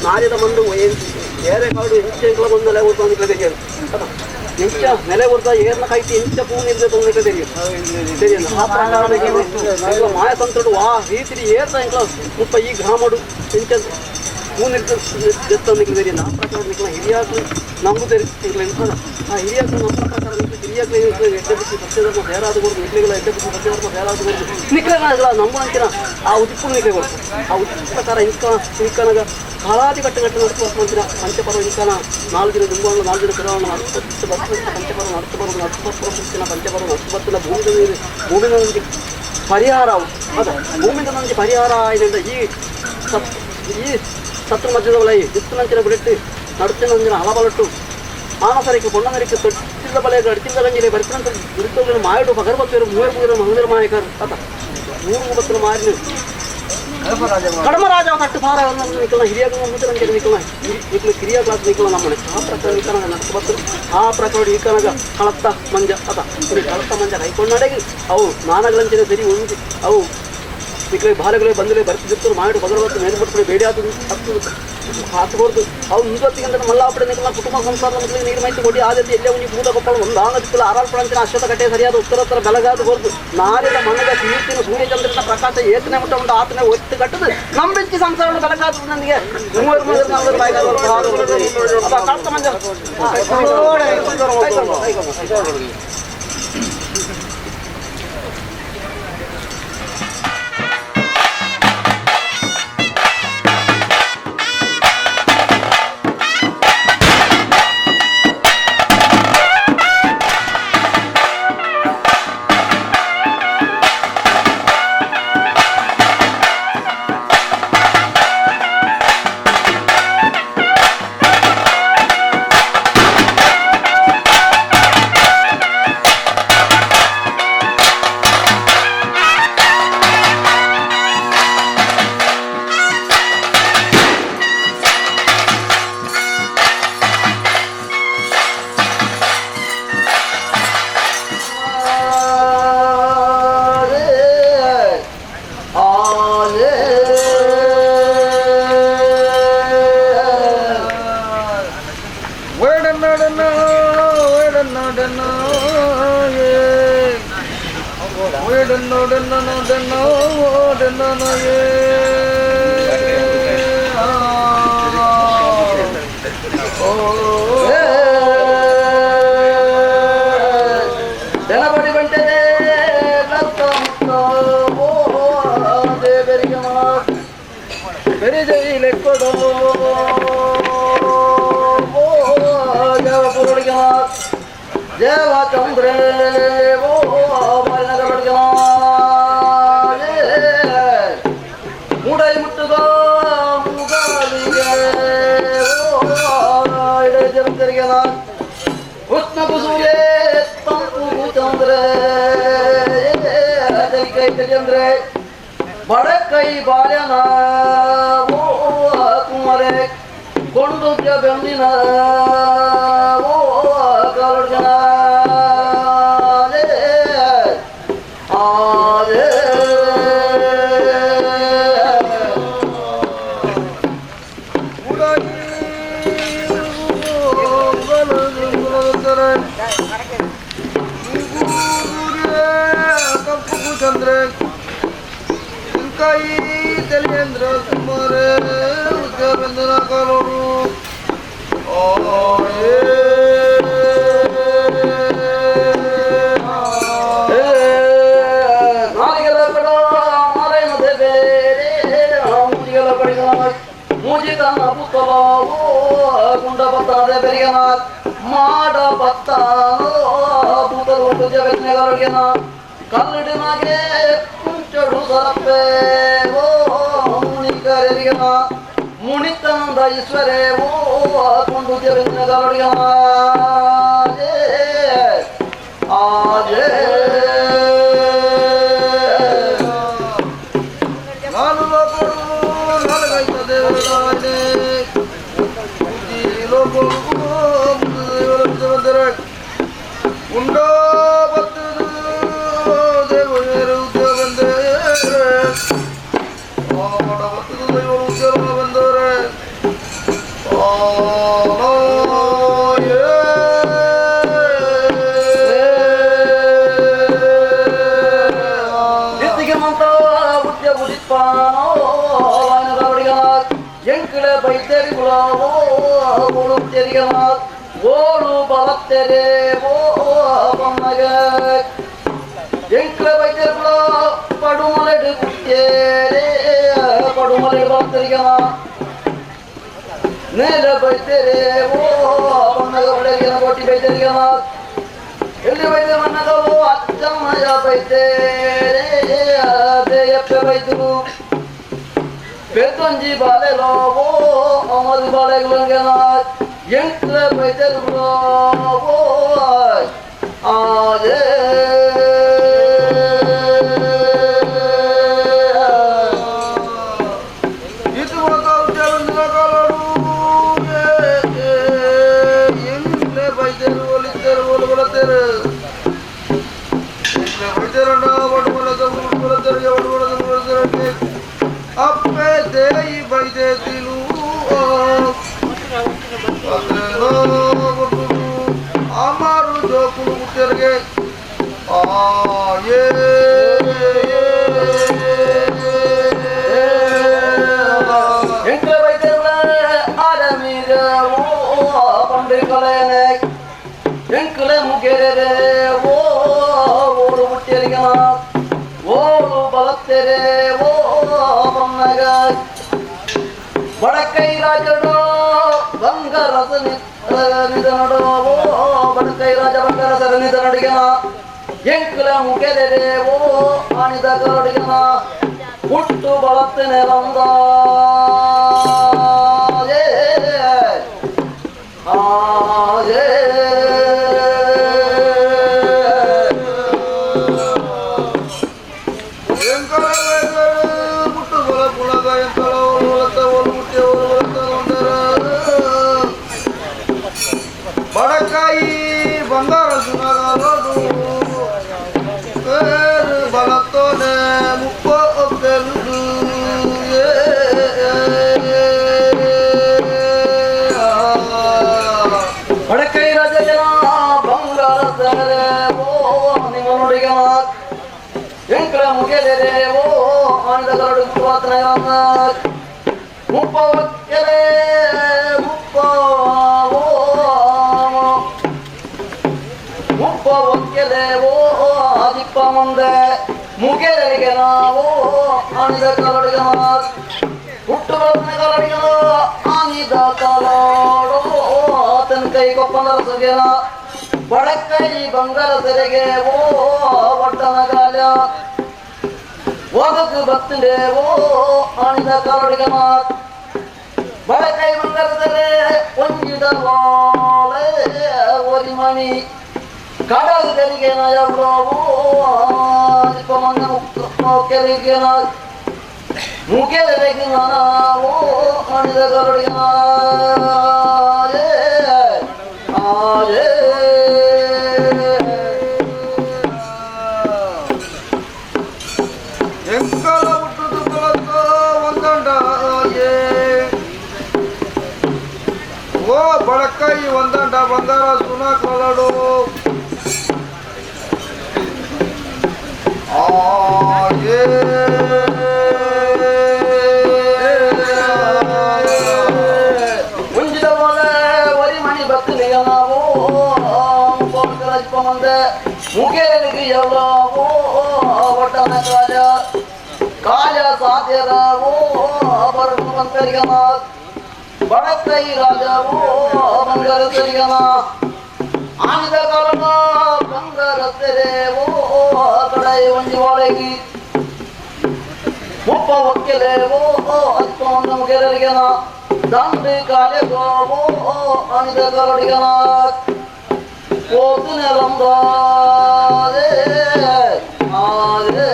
ನಾರಿದ ಮಂದು ಏರೆ ಕಾಡು ಎಂಚ ಬಂದು ನೆಲೆ ಕೊಡ್ತಾ తెలియదు ಎಂಚ ನೆಲೆ ಕೊಡ್ತಾ ಏರ್ನ ಕೈತಿ ಎಂಚ ಪೂ ನಿಲ್ದೆ ತೊಂದರೆ తెలియదు తెలియదు ಆ ಪ್ರಕಾರ ಮಾಯತಂತ್రుడు ಆ ರೀತಿ ಏರ್ನ ಇಂಕ್ಲ ಮುಪ್ಪ ಈ ಗ್ರಾಮಡು ಎಂಚ ಪೂ ನಿಲ್ದೆ తెలియదు ಆ ಪ್ರಕಾರ ನಿಕ್ಲ ಹಿರಿಯಾಕ್ಲು ನಂಬುದೇರು ಆ ಹಿರಿಯಾಕ್ಲು ನಮ್ಮ ಪ್ರಕಾರ ಹಿರಿಯಾಕ್ಲು ಎಡ್ಡೆ ಬಿಸಿ ಸತ್ಯಧರ್ಮ ಬೇರಾದ ಕೊಡ್ದು ಇಡ್ಲಿಗಳ ಎಡ್ಡೆ ಬಿಸಿ ಸತ್ಯಧರ್ಮ ಬೇರಾದ ಕೊಡ್ದು ನಿಕ್ಲನಾಗಲ ನಂಬುವಂತಿನ ಆ ಉದಿಪ್ಪು ನಿಕ್ಲೆ ಕೊಡ್ತು ಆ ಉದಿಪ್ಪು ಪ್ರಕಾರ ಇಂಕ ಇಂಕನಗ ಕಾಲಾದಿ ಕಟ್ಟುಗಟ್ಟು ನಡ್ತು ಪಂಚಪರ್ವ ಇಂಕನ 4 ದಿನ ದುಂಬವನ್ನು 4 ದಿನ ಪಿರವನ್ನು ನಡ್ತು ಬರ್ತದೆ ಪಂಚಪರ್ವ ನಡ್ತು ಬರೋದು ನಡ್ತು ಬರ್ತಿನ ಪಂಚಪರ್ವ ನಡ್ತು ಬರ್ತಿಲ್ಲ ಭೂಮಿದ ನನಗೆ ಪರಿಹಾರ ಅದ ಭೂಮಿದ ನನಗೆ ಪರಿಹಾರ ಆಯ್ತು ಈ ಈ ಸತ್ರ ಮಧ್ಯದ ಒಳ ದಿತ್ತನಂಚಿನ ಬಿಟ್ಟು ನಡುತ್ತಿನ ಹಲಬಲಟ್ಟು ಆನಸರಿಗೆ ಕೊಂಡನರಿಗೆ ತೊಟ್ಟಿಲ್ಲ ಬಲೆ ಅಡಿತಿಲ್ಲ ಗಂಜಿಲೆ ಬರಿಪನಂತ ಗುರುತೋಗಿನ ಮಾಯಡು ಪಗರ್ಬತ್ತಿರು ಮೂವರು ಮೂರು ಮಂದಿರ ಮಾಯಕರು ಅತ ಮೂರು ಮೂವತ್ತರ ಮಾರಿನ ಕಡಮರಾಜ ತಟ್ಟು ಸಾರ ನಿಕ್ಕಲ ಹಿರಿಯ ಮುದ್ರಂಗೆ ನಿಕ್ಕಲ ನಿಕ್ಕಲ ಕಿರಿಯ ಕ್ಲಾಸ್ ನಿಕ್ಕಲ ನಮ್ಮನೆ ಆ ಪ್ರಕಾರ ಈ ನಡ್ತು ಬರ್ತರು ಆ ಪ್ರಕಾರ ಈ ಕನಗ ಕಳತ್ತ ಮಂಜ ಅತ ಈ ಕಳತ್ತ ಮಂಜ ಕೈಕೊಂಡಡೆಗೆ ಅವು ನಾನಗಳಂಚಿನ ಸರಿ ಒಂದು ಅವು ನಿಕ್ಕಲೆ ಬಾಲೆಗಳೇ ಬಂದಲೇ ಬರ್ತಿದ್ದರು ಮಾಯಡು ಪಗರ್ಬತ್ತು ಮೇಲ್ಬಿಟ್ಟು ಬೇಡಿ ಆತು ಹತ್ತು ಹಾಕಬಾರ್ದು ಅವು ಮುಂದುವತ್ತಿಗೆ ಮಲ್ಲಾಪಡೆ ನಿಕ್ಕಲ ಕುಟುಂಬ ಸಂಸಾರ ಮಕ್ಕಳಿಗೆ ನೀರು ಮಾಹಿತಿ ಕೊಡಿ ಆದದ್ದು ಎಲ್ಲೇ ಒಂದು ಭೂತ ಕೊಪ್ಪಳ ಒಂದು ಆನದಿಕ್ಕಲ್ಲ ಆರಾಳ್ಪಡಂತಿನ ಅಶ್ವಥ ಕಟ್ಟೆ ಸರಿಯಾದ ಉತ್ತರೋತ್ತರ ಬೆಲಗಾದ ಹೊರದು ನಾರಿದ ಮನದ ಕೀರ್ತಿನ ಸೂರ್ಯಚಂದ್ರನ ಪ್ರಕಾಶ ಏತನೆ ಮುಟ್ಟ ಉಂಟು ಆತನೇ ಒತ್ತು ಕಟ್ಟದು ನಂಬಿಚ್ಚಿ ಸಂಸಾರವನ್ನು ಬೆಲಗಾದ ನನಗೆ ಮೂವರು ಮೂವರು ನಾಲ್ವರು ಬಾಯಿಗಾರ ಮಂಜ ಬಡಕೈ ಬಾಲ್ಯನ ಕುಮಾರೆ ಕೊಂಡು ಬೆನ್ನಿನ ಓ ಕರುಣ ಚಂದ್ರೆ ಕೈ తెలియంద్ర కుమారే ఉద్యోగందన కాలోడు ಮಾಡ ಬತ್ತಾನೋ ಭೂತರು ಕಲ್ಲಡಿನಾಗೆ ಕುಂಚಡು ಸರಪ್ಪೇ ಓ ಮುನಿಕರಿಗನ ಮುನಿತನಂದ ಈಶ್ವರೇ ಓ ಕೊಂಡು ಜಗತ್ತಿನಗರಡಿಗನ ಆಜೇ ನಾನು ಲೋಕರು ನಾಲ್ಕೈತ ದೇವರಾಜೇ ಲೋಕರು ದೇವರ ಉಂಡೋ ಓಳು ಬಲತ್ತೆರೆ ಓ ಬೊಮ್ಮಗ ಎಂಕ್ಲ ವೈದ್ಯರುಗಳ ಪಡುಮಲೆಡು ಕುಟ್ಟೇರೆ ಪಡುಮಲೆಡು ಬಲತ್ತರಿಗನ నేల బైతేరే ఓ బొమ్మగ బడగిన కోటి బైతేరిగన ఎల్లి వైద్య మన్నగ ఓ అచ్చమ్మయ బైతేరే దేయప్ప వైద్యుడు పెద్దొంజి బాలెలో ఓ అమరు బాలెగులంగన ఎంట్ల బైతెరులో ఓ ఆజే అప్పే దేయి బైదేతిలు అమారు జోకులు తిరిగే ಎಂಕುಲೆ ಮುಗೆರೆ ಓ ಓಡು ಮುಟ್ಟಿಯರಿಗನ ಓಡು ಬಲತ್ತೆರೆ ಓ ಬೊಮ್ಮಗ ಬಡಕೈ ರಾಜಡೋ ಬಂಗರಸ ನಿಧನಡೋ ಓ ಬಡಕೈ ರಾಜ ಬಂಗರಸ ನಿಧನಡಿಗನ ಎಂಕುಲ ಮುಗೆರೆ ಓ ಆಣಿದ ಕರಡಿಗನ ಹುಟ್ಟು ಬಳತ್ತೆ ನೆಲಂದ బడకాయి బంగారు సునగలడు బలతోనే ముప్ప ఒక్కలుడు ಬಡಕೈ ರಾಜನ ಬಂಗಾರ ಸರೆ ಓ ನಿಮ್ಮನುಡಿಗನ ಎಂಕಳ ಮುಗೆದರೆ ಓ ಆನಂದ ಕರಡು ಕುವಾತನ ಮುಪ್ಪ ಒಕ್ಕೆಲೆ ಮುಪ್ಪ ಓ ಮುಪ್ಪ ಒಕ್ಕೆಲೆ ಓ ಆದಿಪ್ಪ ಮುಂದೆ ಮುಗೆದರಿಗೆ ನಾವು ಆನಂದ ಕರಡಿಗನ ಹುಟ್ಟು ಬಲತನ ಕರಡಿಗನ ಆನಿದ ಕಲಾಡೋ ಆತನ ಕೈ ಕೊಪ್ಪಂದರ ಸುಗೆನ ಬಡಕೈ ಬಂಗಾರ ಸೆರೆಗೆ ಓ ಬಟ್ಟನ ಗಾಲ ಒಗಕು ಬತ್ತಂಡೆ ಓ ಆನಿದ ಕರಡಿಗನ ಬಡಕೈ ಬಂಗಾರ ಸೆರೆ ಒಂಜಿದ ವಾಳೆ ಒರಿ ಮಣಿ ಕಡಲು ತೆರಿಗೆ ನಯವ್ರೋ ಮಂದ ಕೆರೆಗೆ ಮುಗೆರೆಗೆ ನಾವೋ ಆನಿದ ಕರಡಿಗನ ಆಜೇ ಎಂಕಲ ಹುಟ್ಟುದು ಬಲತ್ತ ಒಂದಂಡ ಓ ಬಡಕಾಯಿ ಒಂದಂಡ ಬಂಗಾರ ಸುನ ಕಲಡು ಮುಖೇಲಿಗೆ ಎಲ್ಲವೋ ಒಟ್ಟನ ಕಾಲ ಕಾಲ ಸಾಧ್ಯರವೋ ಬರುವಂತರಿಗನ ಬಡಕೈ ರಾಜವೋ ಬಂಗರ ಸರಿಗನ ಆನದ ಕಾಲನ ಬಂಗರ ತೆರೆವೋ ಕಡೈ ಒಂಜಿ ಒಳಗಿ ಮುಪ್ಪ ಒಕ್ಕೆಲೇವೋ ಅತ್ಪನ್ನ ಮುಖೇಲಿಗನ ದಂಡು ಕಾಲೆಗೋವೋ ಅನಿದ ಕರಡಿಗನ போத்து நிலந்தாதே ஆதே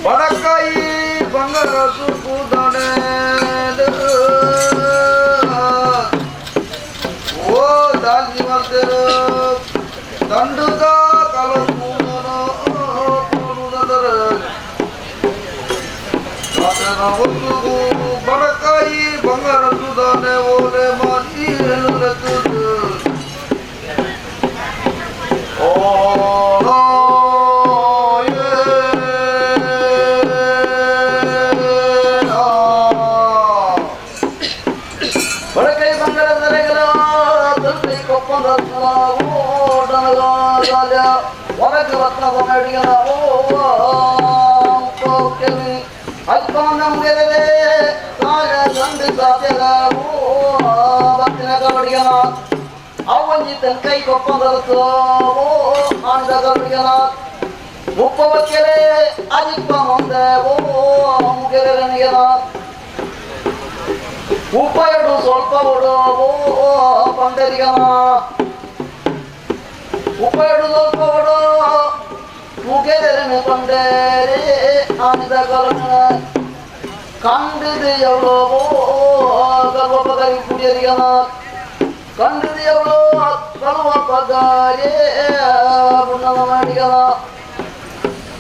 வடக்கை பங்கரசு பூதனே ஓ தாஞ்சி மல்தேரு தண்டுதா கலப்பூதனோ ಬಡಕಾಯಿ ಬಂಗಾರಸುದಾನೆ ಓಲೆ ಮಾರಿ ಓ ಬಡಕೈ ಬಂಗಾರ ಒರಗ ರತ್ನ ಅವಂಜಿ ತನ್ಕೈ ಕೊಪ್ಪಂದರಸೋ ಆನಂದ ಕಬಡಿಗನ ಮುಪ್ಪವಕ್ಕೆಲೆ ಅಜಿಪ್ಪ ಮುಂದೆ ಓ ಮುಗೆರೆನಿಗನ ಉಪ್ಪೆರಡು ಸ್ವಲ್ಪ ಓಡೋ ಪಂಡರಿಗನ ಉಪ್ಪೆರಡು ಸ್ವಲ್ಪ ಓಡೋ ಮುಗೆರೆನ ಪಂಡೇರಿ ಆನಂದ ಕಲನ கண்டது எவ்வளவோ கல்வப்பகரி குடியறிகனா கண்டது எவ்வளோ கல்வப்பகாரே புண்ணமடிகனா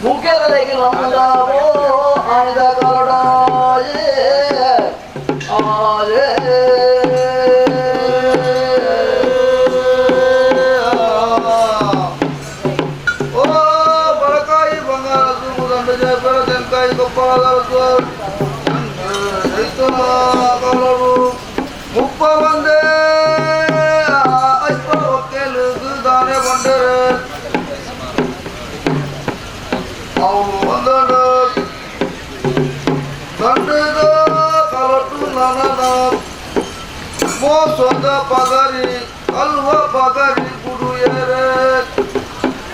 முக்கியலைக்கு வந்தாவோ ஆனித கலடாயே ஆயே ஓ பழக்காய் பங்கார சுமுதண்டு ஜெயபர தென்காய் கொப்பாளர் ಮುಪ್ಪ ಬಂದೆ ಅಲ್ಪ ಒಕ್ಕೆಲುಗು ದಾನೆ ಬಂದರೆ ಅವು ಬಂದನು ದಂಡದ ಕಲಟು ನನನ ಮೋಸದ ಪಗರಿ ಅಲ್ವ ಪಗರಿ ಗುಡುಯರೆ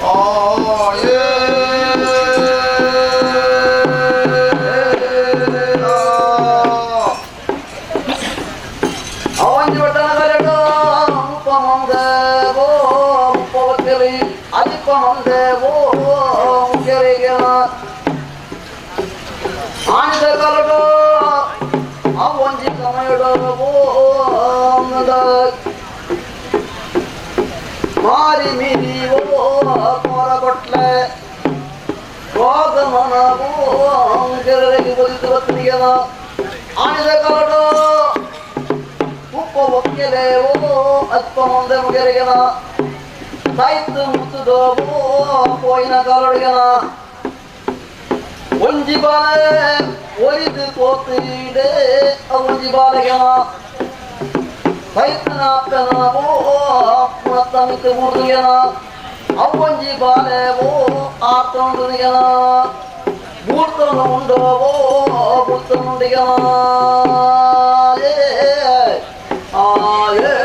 ಆ ಮಾರಿ ಮೀರಿ ಓ ಕೋರ ಕೊಟ್ಲೆ ರೋಗಮನವೋ ಕೆರೆಗೆ ಒಲಿದು ಬತ್ತಿಗೆನ ಆನಿದ ಕರಡು ಉಪ್ಪ ಒಕ್ಕೆಲೆ ಓ ಅಲ್ಪ ಮುಂದೆ ಮುಗೆರೆಗೆನ ಸಾಯ್ತು ಮುತ್ತುದೋವೋ ಪೋಯಿನ ಕರಡಿಗೆನ ಒಂಜಿ ಬಾಲೆ ಒಲಿದು ಕೋತಿಡೆ ಒಂಜಿ ಬಾಲೆಗೆನ ಸೈತನಾಪನವೋ ಮತ್ತಮಿತ ಮೂರ್ತಿಗೆನ ಅವ್ವಂಜಿ ಬಾಲೆವೋ ಆರ್ತೊಂಡುನಿಗೆನ ಮೂರ್ತನು ಉಂಡೋವೋ ಬುತ್ತನುಂಡಿಗೆನ ಏ ಆಯೇ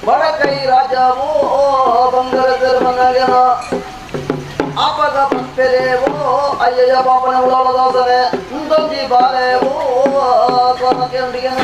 ಬಡಕೈ ರಾಜವೋ ಬಂಗರ ಧರ್ಮನಗನ ಆಪದ ಪಂಪೆರೇವೋ ಅಯ್ಯಯ್ಯ ಪಾಪನ ಉಳಾಳದಾಸನೆ. ಒಂದೊಂಜಿ ಬಾಲೆ ಓ ಕೇಳಿಗೆನ.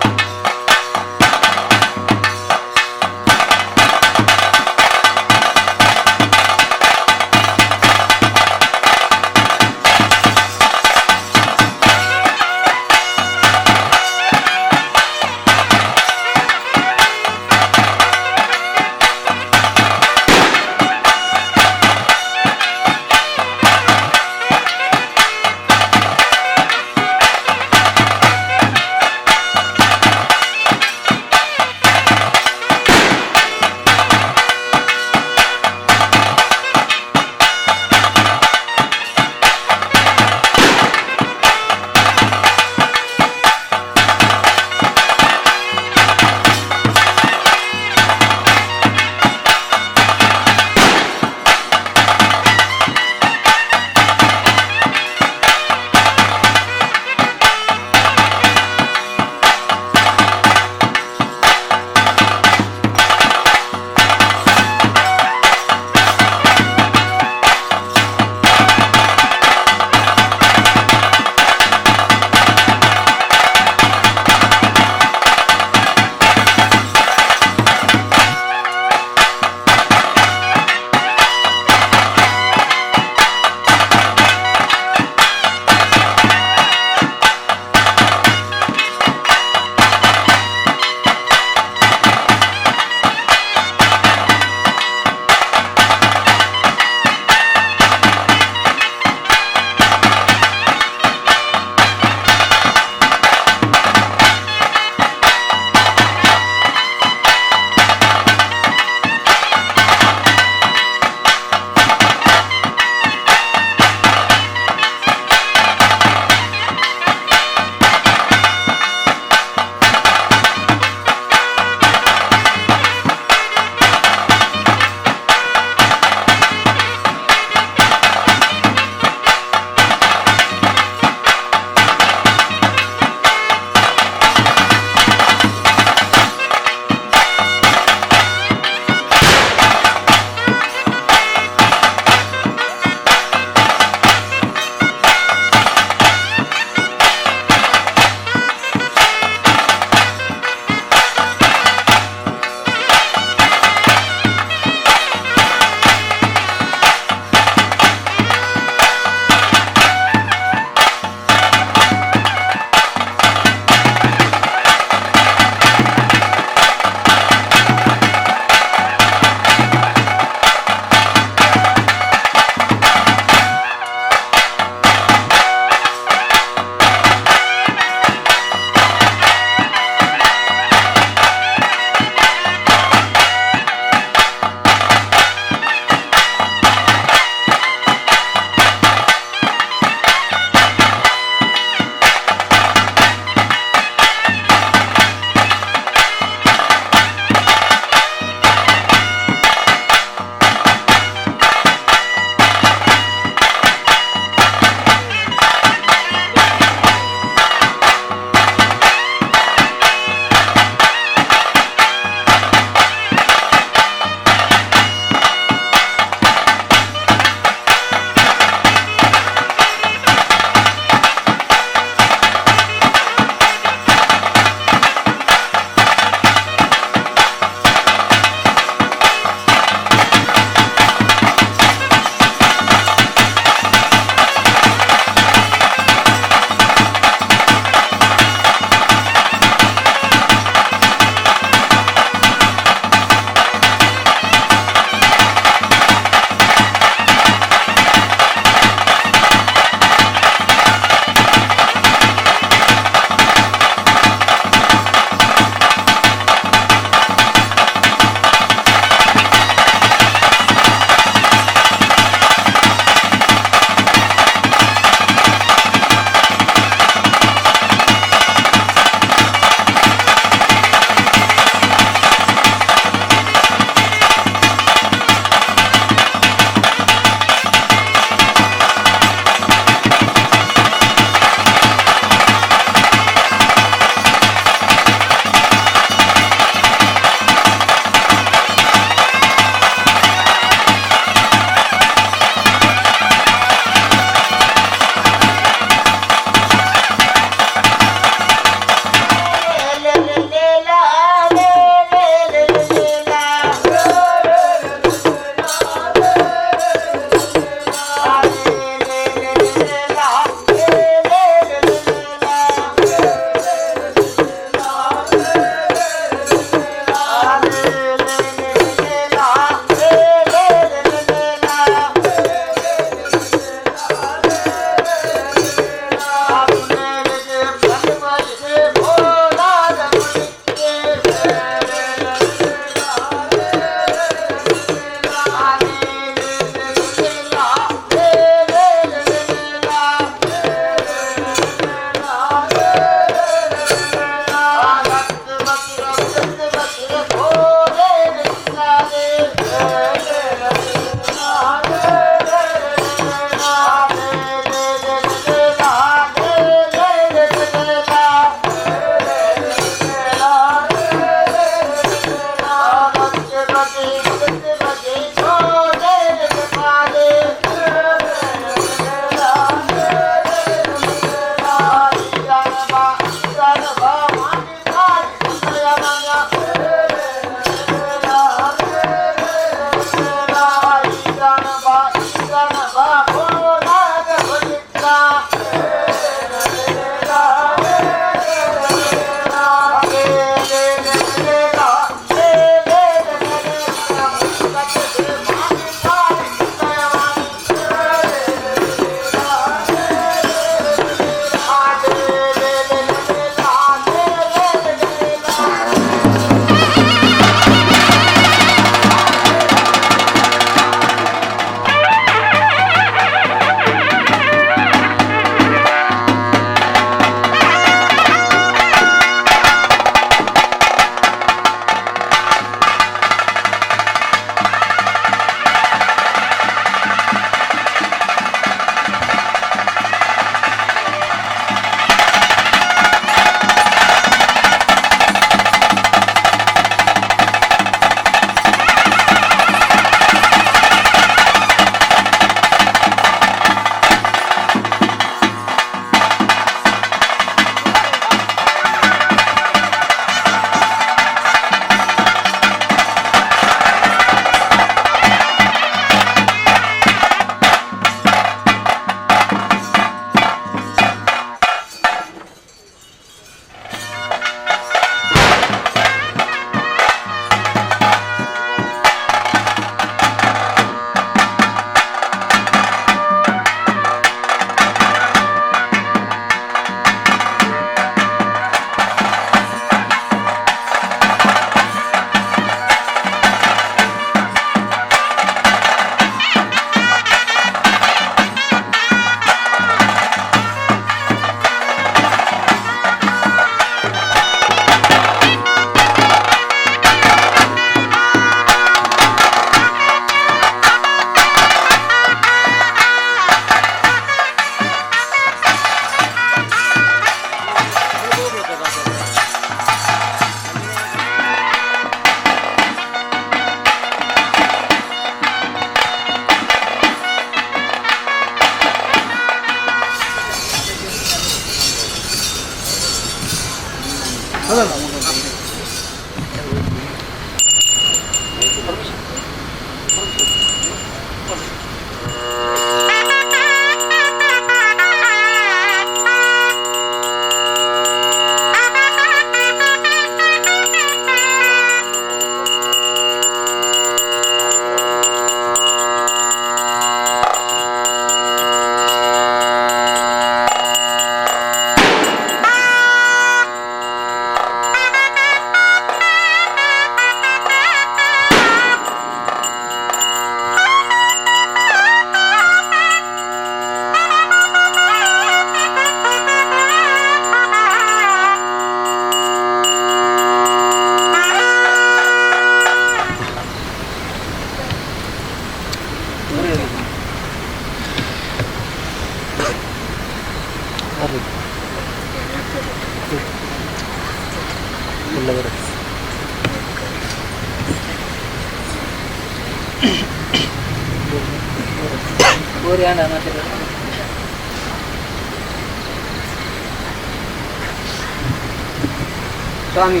ಸ್ವಾಮಿ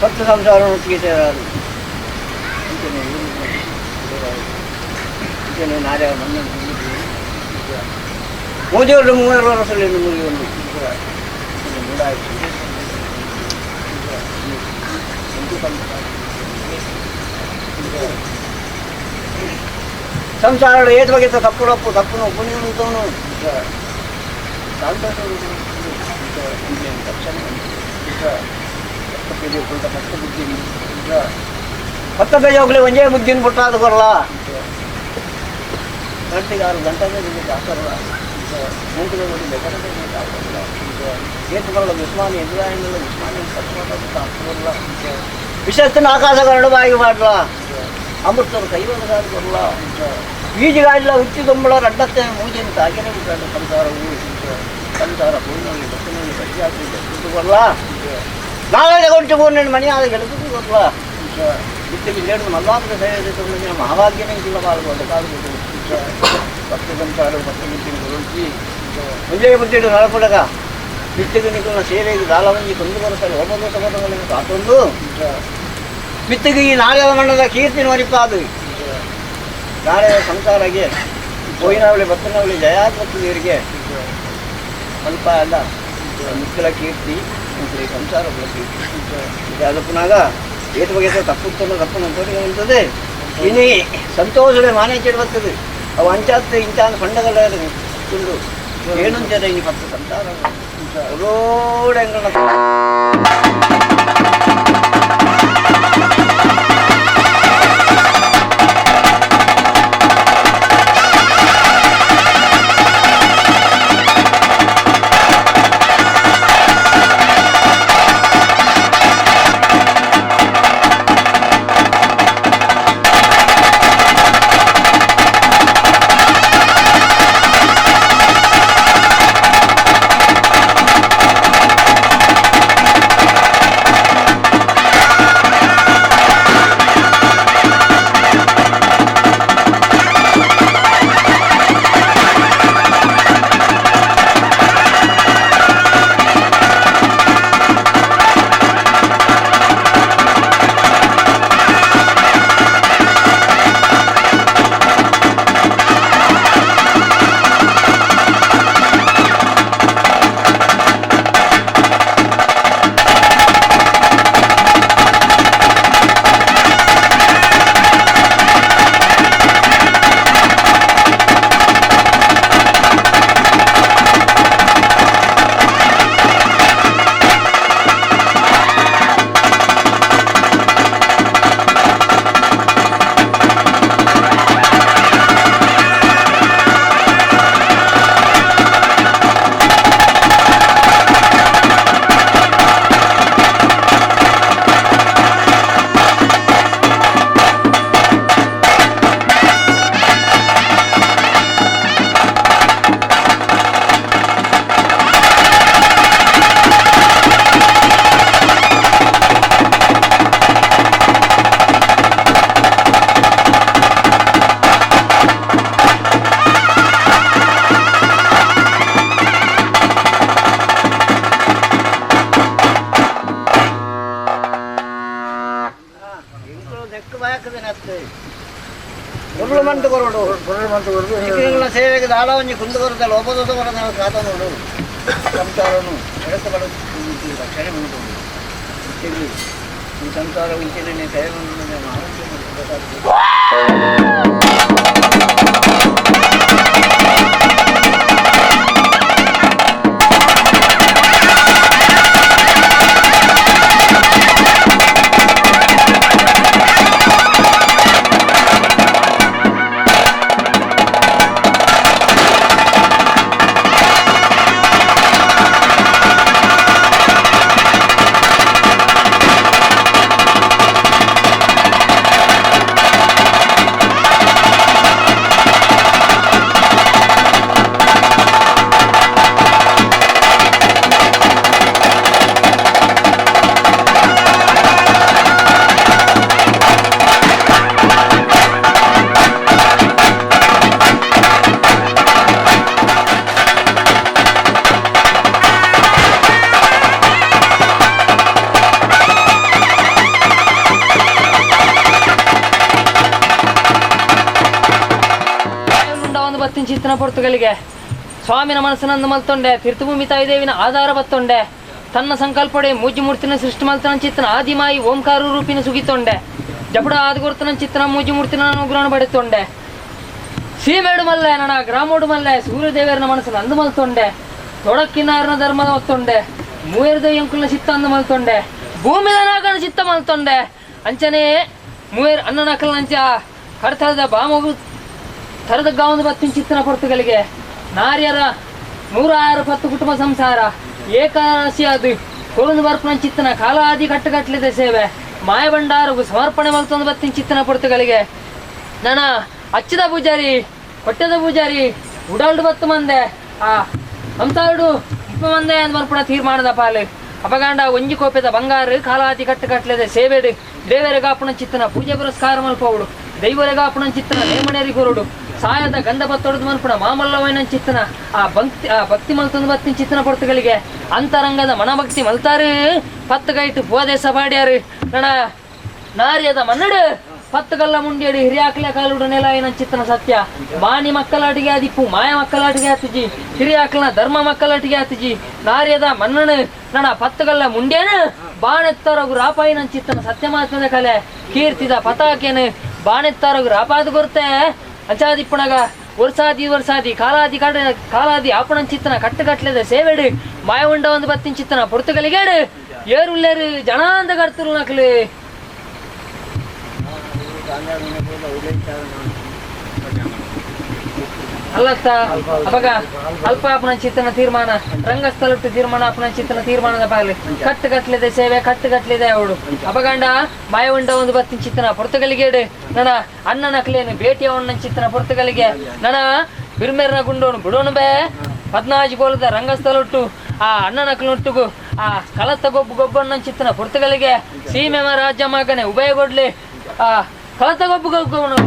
ಭಕ್ತ ಸಂಸಾರವನ್ನು ಸೇರಾರು ಮೋದಿಯವರು ಮೂವರು ವರ್ಷದಲ್ಲಿ ಮುಗಿಯನ್ನು ಸಂಸಾರ ಏತ್ ಬಗೆ ತಪ್ಪು ತಪ್ಪು ತಪ್ಪುನು ಪುಣ್ಯನು ಪತ್ತ ಬೇಜೋಗ್ಲಿ ಒಂಜೇ ಬುದ್ಧಿನ ಪುಟ್ಟಾದ ಕೊರಲ ಗಂಟೆಗೆ 6 ಗಂಟೆ ಹಾಕಲ್ಲ. ಮೂಕುದ ಏತುಗಳ ವಿಸ್ಮಾನಿ ಎದುರಾಯಿನ ವಿಸ್ಮಾನಿ ಸತ್ವ ವಿಶಸ್ತಿನ ಆಕಾಶ ಗರಡು ಬಾಯಿ ಮಾಡಲ ಅಮೃತರು ಕೈವಲ್ಲ ಬರಲ ಬೀಜಗಾಯಿಲ್ಲ ಉಚ್ಚಿ ದೊಂಬಳ ರಡ್ಡತ್ತೆ ಮೂಜೆಯನ್ನು ತಾಗಿನ ಸಂಸಾರವು ಸಂಸಾರ ಪೂರ್ಣಲ್ಲಿ ಬಸ್ಸಿನಲ್ಲಿ ಬಡ್ಡಿ ಬರಲ ನಾಳೆ ತಗೊಂಡು ಪೂರ್ಣ ಮನೆ ಆದ ಗೆಳತು ಬರಲ ಬಿತ್ತಿಗೆ ಲೇಡು ಮಲ್ಲಾಪದ ಸೇವೆ ಮಹಾಭಾಗ್ಯನೇ ಇಲ್ಲ ಬಾರದು ಭಕ್ತಿ ಸಂಸಾರ ಭಕ್ತಿ ಬುದ್ಧಿನ ಗುರುಜಿ ಮುಂಜೆ ಬುದ್ಧಿಡು ನಳಪಡಗ ಬಿತ್ತಿಗೆ ನಿಕುಲ್ನ ಸೇವೆಗೆ ದಾಲವಂಜಿ ಕೊಂದು ಬರುತ್ತಾರೆ ಒಬ್ಬೊಬ್ಬ ಸಮಾಧಾನಗಳಿಗೆ ಕಾತೊಂದು ಬಿತ್ತಿಗೆ ಈ ನಾಳೆಯ ಮಣ್ಣದ ಕೀರ್ತಿನ ಮರಿಪಾದು ನಾಳೆ ಸಂಸಾರಗೆ ಪೋಯಿನವಳಿ ಬತ್ತನವಳಿ ಜಯಾತ್ಮಕ್ಕೆ ಇವರಿಗೆ ಸ್ವಲ್ಪ ಅಲ್ಲ ಮುಕ್ಕಲ ಕೀರ್ತಿ ಈ ಸಂಸಾರ ಕೀರ್ತಿ ಅದಪ್ಪನಾಗ ಏತು ಬಗೆ ತಪ್ಪು ತಪ್ಪು ನಮ್ಮ ಉಂಟದೆ ಇನಿ ಸಂತೋಷದ ಮಾನೇಚ್ ಬರ್ತದೆ ಅವು ಅಂಚಾತ್ ಇಂಚಾನ್ ಪಂಡಗಳ ತುಂಡು ಏನಂತಾರೆ ಇನಿ ಪತ್ತು ಸಂಸಾರ ರೋಡ್ ಸೇವೆಗೆ ದಾಳವಂಜಿ ಕುಂದು ಬರುತ್ತೆ ಲೋಪದೋಷ ಬರೋದು ಕಾತ ನೋಡು ಸಂಸಾರನು ಎಡತ ಬಡ ರಕ್ಷಣೆ ಮಾಡ್ಕೊಂಡು ಈ ಸಂಸಾರ ಇಂಚಿನ ಸೇವೆ ಚಿತ್ತನ ಪೊರ್ತುಗಳಿಗೆ ಸ್ವಾಮಿನ ಮನಸ್ಸನ್ನು ಮಲ್ತೊಂಡೆ ತೀರ್ಥಭೂಮಿ ತಾಯಿದೇವಿನ ಆಧಾರ ಬತ್ತೊಂಡೆ ತನ್ನ ಸಂಕಲ್ಪಡೆ ಮೂಜಿ ಮೂರ್ತಿನ ಸೃಷ್ಟಿ ಮಲ್ತನ ಚಿತ್ತನ ಆದಿಮಾಯಿ ಓಂಕಾರ ರೂಪಿನ ಸುಗಿತೊಂಡೆ ಜಪಡ ಆದಗುರ್ತನ ಚಿತ್ತನ ಮೂಜಿ ಮೂರ್ತಿನ ಅನುಗ್ರಹಣ ಪಡೆತೊಂಡೆ ಸೀಮೇಡು ಮಲ್ಲೆ ನನ್ನ ಗ್ರಾಮೋಡು ಮಲ್ಲೆ ಸೂರ್ಯದೇವರನ ಮನಸ್ಸನ್ನು ಅಂದು ಮಲ್ತೊಂಡೆ ತೊಡಕ್ಕಿನಾರನ ಧರ್ಮದ ಒತ್ತೊಂಡೆ ಮೂವೇರದ ಎಂಕುಲ್ನ ಚಿತ್ತ ಅಂದು ಮಲ್ತೊಂಡೆ ಭೂಮಿದ ನಾಗನ ಚಿತ್ತ ಮಲ್ತೊಂಡೆ ಅಂಚನೆ ಮೂವೇರ್ ಅನ್ನನ ಅಂಚ ಕರ್ತದ ಬಾಮಗು ತರದ ಗಾವಂದು ಬತ್ತಿನ ಚಿತ್ತನ ಪೊರ್ತುಗಳಿಗೆ ನಾರ್ಯರ 160 ಕುಟುಂಬ ಸಂಸಾರ ಏಕಾದಶಿಯಾದ ಕೊರುಂದು ಬರ್ಪನ ಚಿತ್ತನ ಕಾಲಾದಿ ಕಟ್ಟುಕಟ್ಲಿದೆ ಸೇವೆ ಮಾಯಭಂಡಾರಗು ಸಮರ್ಪಣೆ ಮಲ್ತೊಂದು ಬತ್ತಿನ ಚಿತ್ತನ ಪೊರ್ತುಗಳಿಗೆ ನನ ಅಚ್ಚದ ಪೂಜಾರಿ ಕೊಟ್ಟದ ಪೂಜಾರಿ ಉಡಾಲ್ಡು ಬತ್ತು ಮಂದೆ ಆ ಸಂಸಾರಡು ಉಪ್ಪ ಮಂದೆ ಅಂದ್ ಬರ್ಪುಣ ತೀರ್ಮಾನದ ಪಾಲು ಅಪಗಾಂಡ ಒಂಜಿ ಕೋಪೆದ ಬಂಗಾರು ಕಾಲಾದಿ ಕಟ್ಟುಕಟ್ಲಿದೆ ಸೇವೆಡು ದೇವರೆಗಾಪುಣ ಚಿತ್ತನ ಪೂಜೆ ಪುರಸ್ಕಾರ ಮಲ್ಪೋಡು ದೈವರೆಗಾಪುಣ ಚಿತ್ತನ ನೇಮಣೇರಿ ಕೊರುಡು ಸಾಯದ ಗಂಧ ಬತ್ತೊಡೆದು ಮನ್ಪುಣ ಮಾಮಲ್ಲವೈನ ಚಿತ್ತನ ಆ ಭಕ್ತಿ ಮಲ್ತೊಂದು ಬತ್ತಿನ ಚಿತ್ತನ ಪೊರ್ತುಗಳಿಗೆ ಅಂತರಂಗದ ಮನಭಕ್ತಿ ಮಲ್ತಾರು ಪತ್ತು ಗೈಟು ಪೋದೇಶ ಪಾಡ್ಯಾರು ನಣ ನಾರ್ಯದ ಮನ್ನಡು ಪತ್ತುಗಲ್ಲ ಮುಂಡಿಯಡಿ ಹಿರಿಯಾಕ್ಲೆ ಕಾಲುಡು ನೆಲ ಏನ ಚಿತ್ತನ ಸತ್ಯ ಮಾನಿ ಮಕ್ಕಳಾಟಿಗೆ ಆದಿಪ್ಪು ಮಾಯ ಮಕ್ಕಳಾಟಿಗೆ ಆತಿಜಿ ಹಿರಿಯಾಕ್ಲನ ಧರ್ಮ ಮಕ್ಕಳಾಟಿಗೆ ಆತಿಜಿ ನಾರ್ಯದ ಮನ್ನನು ನಣ ಪತ್ತುಗಲ್ಲ ಮುಂಡೇನು ಬಾಣೆತ್ತರಗು ರಾಪಾಯಿನ ಚಿತ್ತನ ಸತ್ಯ ಮಾತ್ಮದ ಕಲೆ ಕೀರ್ತಿದ ಪತಾಕೇನು ಬಾಣೆತ್ತರಗು ರಾಪಾದ ಕೊರತೆ ಅಂಚಾದಿಪ್ಪಣಗ ವರ್ಷಾದಿ ವರ್ಷಾದಿ ಕಾಲಾದಿ ಕಾಡ ಕಾಲಾದಿ ಆಪಣನ್ ಚಿತ್ತನ ಕಟ್ಟುಕಟ್ಲೆದ ಸೇವೆಡು ಮಾಯ ಉಂಡ ಒಂದು ಬತ್ತಿನ ಚಿತ್ತನ ಪೊರ್ತುಗಲಿಗೇಡು ಏರುಲ್ಲೇರು ಜನಾಂದ ಕಡ್ತರು ನಕಲು ಅಲ್ಲತ್ತ ಅಪಗ ಅಲ್ಪ ಅಪನ ಚಿತ್ತನ ತೀರ್ಮಾನ ರಂಗಸ್ಥಳಟ್ಟು ತೀರ್ಮಾನ ಅಪನ ಚಿತ್ತನ ತೀರ್ಮಾನದ ಪಾಲು ಕಟ್ಟುಕಟ್ಲಿದೆ ಸೇವೆ ಕಟ್ಟುಕಟ್ಲಿದೆ ಅವಳು ಅಪಗಂಡ ಮಾಯ ಉಂಡ ಒಂದು ಬತ್ತಿನ ಚಿತ್ತನ ಪೊರ್ತುಗಲಿಗೇಡು ನನ ಅಣ್ಣನ ಅಕ್ಲೇನು ಭೇಟಿಯವಣ್ಣ ಚಿತ್ತನ ಪೊರ್ತುಗಲಿಗೆ ನನ ಬಿರ್ಮೆರ್ನ ಗುಂಡೋನು ಬಿಡೋನು ಬೇ ಪದ್ನಾಜಿ ಕೋಲದ ರಂಗಸ್ಥಳಟ್ಟು ಆ ಅಣ್ಣನ ಅಕ್ಲನೊಟ್ಟುಗು ಆ ಕಳತ್ತ ಗೊಬ್ಬು ಗೊಬ್ಬಣ್ಣ ಚಿತ್ತನ ಪೊರ್ತುಗಲಿಗೆ ಸೀಮೆಮ ರಾಜ್ಯ ಮಗನೆ ಉಭಯ ಕೊಡ್ಲಿ ಆ ಕಳತ್ತ ಗೊಬ್ಬು ಗೊಬ್ಬನು.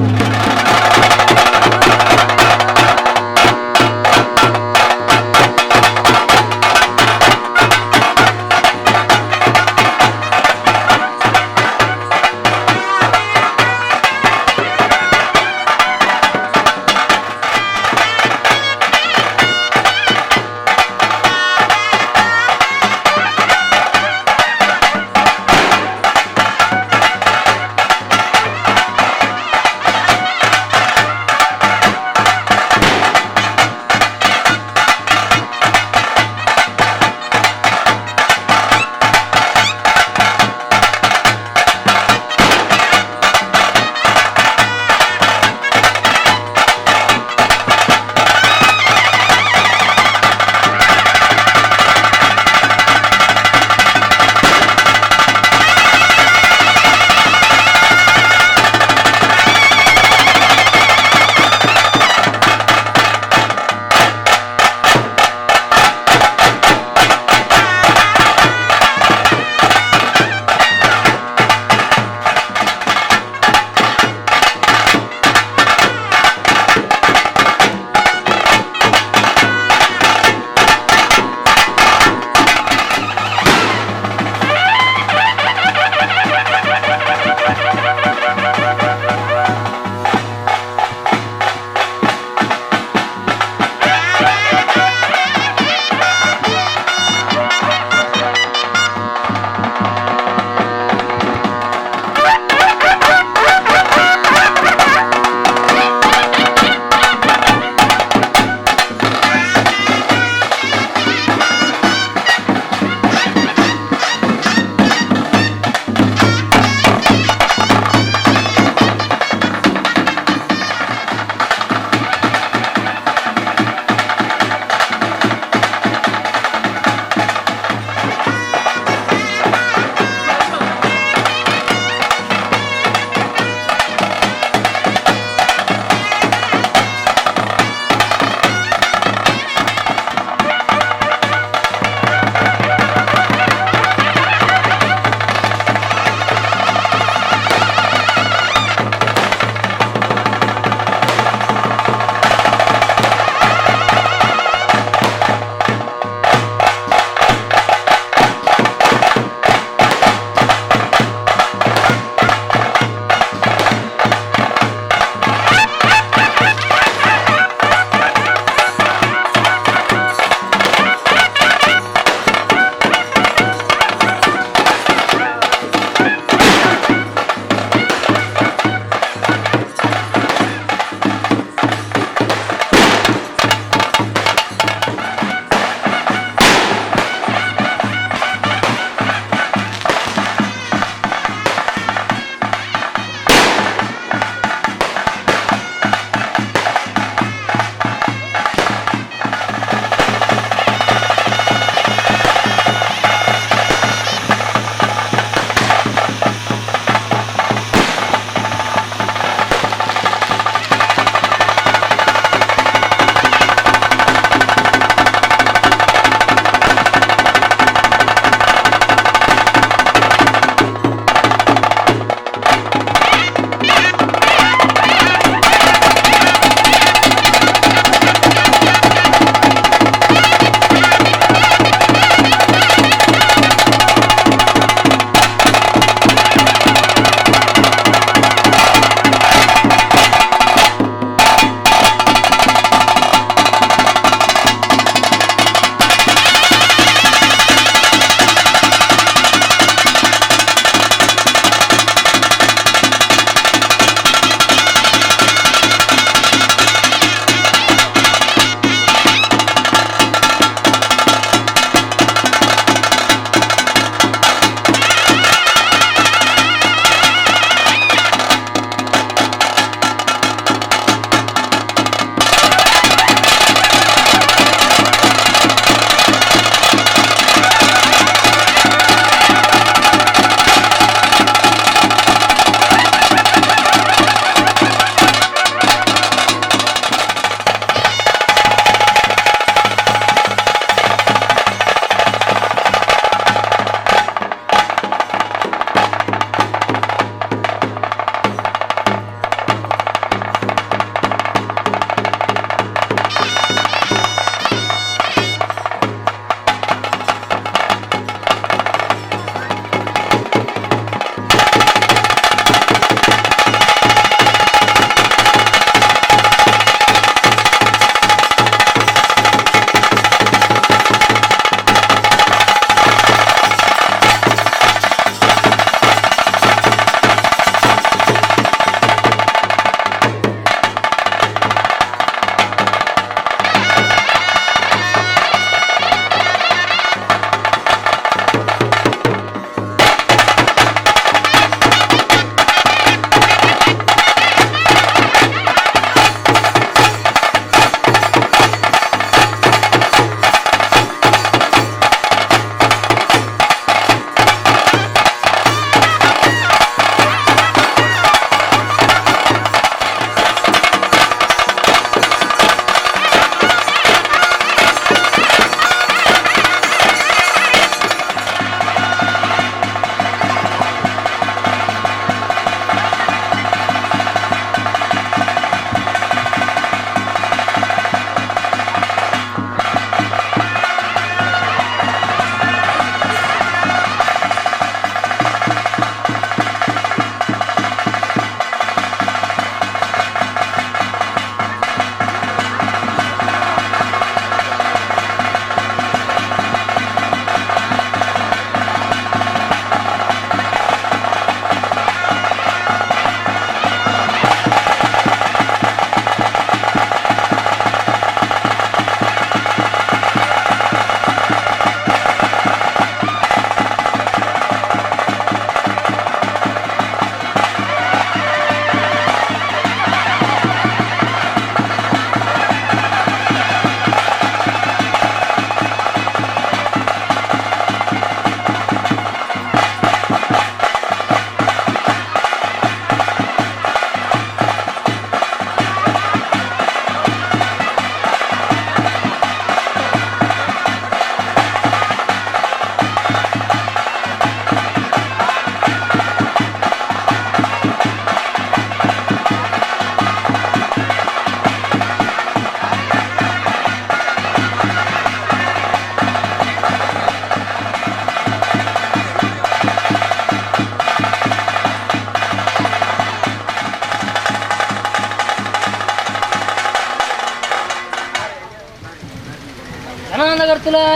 ಜನಾಂಧಗರ್ತುಲೆ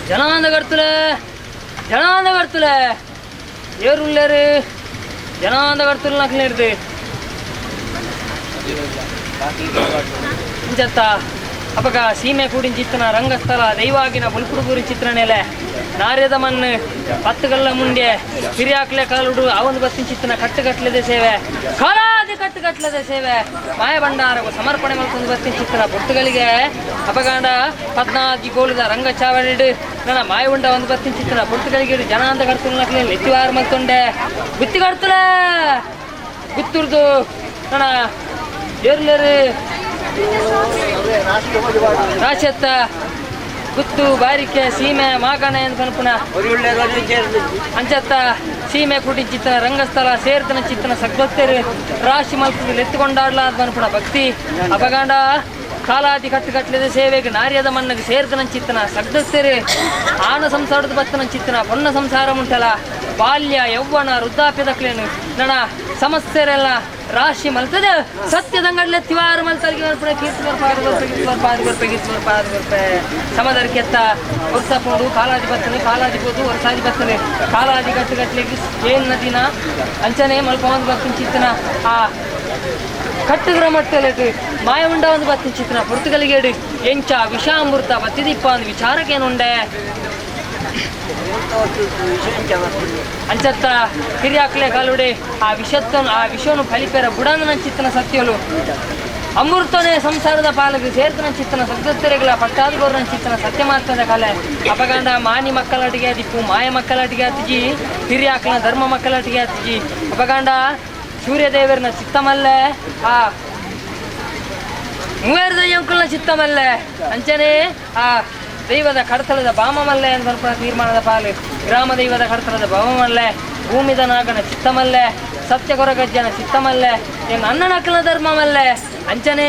ಜನಾಂಧಗರ್ತುಲೆ ಜನಾಂಧಗರ್ತುಲೆ ಏರುಳ್ಳೇರು ಜನಾಂಧಗರ್ತುಲು ನಕ್ಲೇರ್ದು ಇಂಚತ್ತ ಅಪಗ ಸೀಮೆ ಕೂಡಿನ ಚಿತ್ತನ ರಂಗಸ್ಥಳ ದೈವಾಗಿನ ಬುಲ್ಪುಡುಗೂರಿ ಚಿತ್ರ ನೆಲೆ ನಾರ್ಯದ ಮಣ್ಣು ಪತ್ತುಗಲ್ಲ ಮುಂಡೆ ಹಿರಿಯಾಕ್ಲೆ ಕಾಲುಡು ಅವನು ಬತ್ತಿನ ಚಿತ್ತನ ಕಟ್ಟುಕಟ್ಲದೆ ಸೇವೆ ಕಾಲಾದಿ ಕಟ್ಟುಕಟ್ಲದೆ ಸೇವೆ ಮಾಯ ಭಂಡಾರಗು ಸಮರ್ಪಣೆ ಮಲ್ಕೊಂಡು ಬತ್ತಿನ ಚಿತ್ತನ ಪೊರ್ತುಗಳಿಗೆ ಅಪಗಾಂಡ ಪದ್ನಾಜಿ ಗೋಲದ ರಂಗ ಚಾವಡಿಡು ನನ್ನ ಮಾಯ ಉಂಡ ಒಂದು ಬತ್ತಿನ ಚಿತ್ತನ ಪೊರ್ತುಗಳಿಗೆ ಜನಾಂತ ಕರ್ತುಲಕ್ಲೆ ಎತ್ತಿವಾರ ಮಲ್ತೊಂಡೆ ಗುತ್ತಿ ಕರ್ತುಲೆ ಗುತ್ತುರ್ದು ನನ್ನ ಏರ್ಲೇರು ರಾಶತ್ತ ಗುತ್ತು ಬಾರಿಕೆ ಸೀಮೆ ಮಾಗಣೆ ಅಂತ ಅನ್ಪುನ ಅಂಚತ್ತ ಸೀಮೆ ಕುಟಿ ಚಿತ್ತನ ರಂಗಸ್ಥಳ ಸೇರ್ತನ ಚಿತ್ತನ ಸಗ್ಭಕ್ತರು ರಾಶಿ ಮಲ್ಪು ಎತ್ತುಕೊಂಡಾಡ್ಲ ಅಂತ ಅನ್ಪುಣ ಭಕ್ತಿ ಅಪಗಾಂಡ ಕಾಲಾದಿ ಕಟ್ಟುಕಟ್ಲಿದೆ ಸೇವೆಗೆ ನಾರ್ಯದ ಮಣ್ಣಗೆ ಸೇರ್ತನ ಚಿತ್ತನ ಸಗ್ದಸ್ತರು ಆನ ಸಂಸಾರದ ಬತ್ತನ ಚಿತ್ತನ ಪೊನ್ನ ಸಂಸಾರ ಉಂಟಲ್ಲ ಬಾಲ್ಯ ಯೌವನ ವೃದ್ಧಾಪ್ಯದಕ್ಲೇನು ನನ್ನ ಸಮಸ್ಯೆರೆಲ್ಲ ರಾಶಿ ಮಲ್ತದೆ ಸತ್ಯದಂಗಡ್ಲೆ ತಿವಾರ ಮಲ್ತಲ್ಗೆ ಮಲ್ಪಡ ಕೀರ್ತಿ ಬರ್ಪಾದ ಬರ್ಪೆ ಕೀರ್ತಿ ಬರ್ಪಾದ ಬರ್ಪೆ ಕೀರ್ತಿ ಬರ್ಪಾದ ಬರ್ಪೆ ಸಮದರ್ಕೆತ್ತ ವರ್ಷ ಪೋಡು ಕಾಲಾದಿ ಬರ್ತನೆ ಕಾಲಾದಿ ಪೋದು ವರ್ಷಾದಿ ಬರ್ತನೆ ಕಾಲಾದಿ ಕಟ್ಟುಕಟ್ಲಿಗೆ ಏನ್ ನದಿನ ಅಂಚನೆ ಮಲ್ಪವಂದು ಬರ್ತೀನಿ ಚಿತ್ತನ ಆ ಕಟ್ಟುಗ್ರ ಮಟ್ಟಲೆಟ್ ಮಾಯ ಉಂಡ ಒಂದು ಬತ್ತಿನ ಚಿತ್ತನ ಪೊರ್ತುಗಲಿಗೇಡು ಎಂಚ ವಿಷಾಮೃತ ಬತ್ತಿದಿಪ್ಪ ಒಂದು ವಿಚಾರಕ್ಕೇನುಂಡೆ ಅಂಚತ್ತ ಹಿರಿಯಾಕ್ಲೆ ಕಾಲುಡೆ ಆ ವಿಷತ್ವನು ಆ ವಿಷವನ್ನು ಫಲಿಪೆರ ಬುಡನ ಚಿತ್ತನ ಸತ್ಯಲು ಅಮೃತನೇ ಸಂಸಾರದ ಪಾಲಕ ಸೇರ್ತನ ಚಿತ್ತನ ಸದ್ಗತ್ತೆರೆಗಳ ಪಟ್ಟಾದಗೋರನ ಚಿತ್ತನ ಸತ್ಯ ಮಾತ್ರದ ಕಲೆ ಅಪಗಂಡ ಮಾನಿ ಮಕ್ಕಳಟಿಗೆ ದಿಪ್ಪು ಮಾಯ ಮಕ್ಕಳಟಿಗೆ ಅತಿಜಿ ಹಿರಿಯಾಕ್ಲ ಧರ್ಮ ಮಕ್ಕಳಟಿಗೆ ಅತಿಜಿ ಅಪಗಂಡ ಸೂರ್ಯದೇವರನ ಚಿತ್ತಮಲ್ಲೆ ಆ ಮೂವರದ ಅಂಕುಲ್ನ ಚಿತ್ತಮಲ್ಲೆ ಅಂಚನೆ ಆ ದೈವದ ಕಡತಲದ ಬಾಮಮಲ್ಲೆ ಅಂತ ಅನ್ಪುಣ ತೀರ್ಮಾನದ ಪಾಲು ಗ್ರಾಮ ದೈವದ ಕಡತಲದ ಬಾಮಮಲ್ಲೆ ಭೂಮಿದ ನಾಗನ ಚಿತ್ತಮಲ್ಲೆ ಸತ್ಯ ಕೊರಗಜ್ಜನ ಚಿತ್ತಮಲ್ಲೆ ಎನ್ನ ಅಣ್ಣನಕ್ಕಲ ಧರ್ಮಮಲ್ಲೆ ಅಂಚನೆ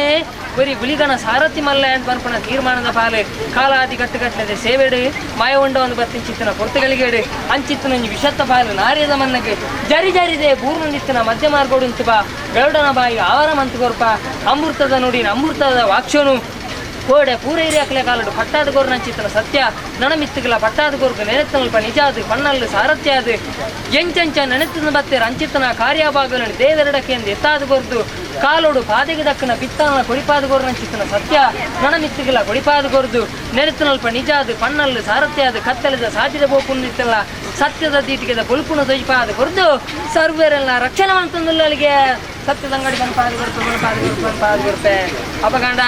ಬರಿ ಗುಲಿಗನ ಸಾರಥಿ ಮಲ್ಲೆ ಅಂತ ಅನ್ಪುಣ ತೀರ್ಮಾನದ ಪಾಲು ಕಾಲಾದಿ ಕಟ್ಟುಕಟ್ಲದೆ ಸೇವೆಡು ಮಾಯ ಉಂಡ ಒಂದು ಬತ್ತಿನ ಚಿತ್ತನ ಪೊರ್ತುಗಳಿಗೇಡು ಅಂಚಿತ್ತನ ವಿಷತ್ತ ಪಾಲು ನಾರ್ಯದ ಮನ್ನಗೆ ಜರಿ ಜರಿದೆ ಬೂರ್ನುಂದಿತ್ತನ ಮಧ್ಯ ಮಾರ್ಗೋಡು ಬಾ ಗರುಡನ ಬಾಯಿ ಆವರ ಮಂತುಗೊರ್ಪ ಅಮೃತದ ನುಡಿನ ಅಮೃತದ ವಾಕ್ಷನು ಕೋಡೆ ಪೂರೈರಿ ಅಕ್ಲೆ ಕಾಲಡು ಪಟ್ಟಾದ ಗೋರು ನಂಚಿತ್ತನ ಸತ್ಯ ನನಮಿತ್ತುಗಳ ಪಟ್ಟಾದ ಗೋರ್ಗು ನೆನೆತ್ತನಲ್ಪ ನಿಜಾದು ಪಣ್ಣಲ್ಲು ಸಾರಥ್ಯ ಅದು ಎಂಚಂಚ ನೆನೆತ್ತನ ಬತ್ತೆರ ಅಂಚಿತ್ತನ ಕಾರ್ಯಭಾಗలను ದೇವರಡಕ್ಕೆ ಎಂದು ಎತ್ತಾದ ಗೋರ್ದು ಕಾಲೋಡು ಪಾದೆಗೆ ದಕ್ಕನ ಬಿತ್ತಾನ ಕೊಡಿಪಾದ ಗೋರು ನಂಚಿತ್ತನ ಸತ್ಯ ನನಮಿತ್ತುಗಳ ಕೊಡಿಪಾದ ಗೋರ್ದು ನೆನೆತ್ತನಲ್ಪ ನಿಜಾದು ಪಣ್ಣಲ್ಲು ಸಾರಥ್ಯ ಅದು ಕತ್ತಲೆದ ಸಾಧ್ಯದ ಬೋಪುಂದಿತ್ತಲ್ಲ ಸತ್ಯದ ದೀಟಿಗೆದ ಬೊಲ್ಪುನ ದೊಯ್ಪಾದ ಕೊರ್ದು ಸರ್ವೇರೆಲ್ಲ ರಕ್ಷಣೆ ಮಾಡ್ತಂದಿಲ್ಲ ಅಲ್ಲಿಗೆ ಸತ್ಯದ ಅಂಗಡಿ ಬಂದು ಪಾದ ಕೊರ್ಪೆ ಬಂದು ಪಾದ ಕೊರ್ಪೆ ಬಂದು ಪಾದ ಕೊರ್ಪೆ ಅಪಗಾಂಡ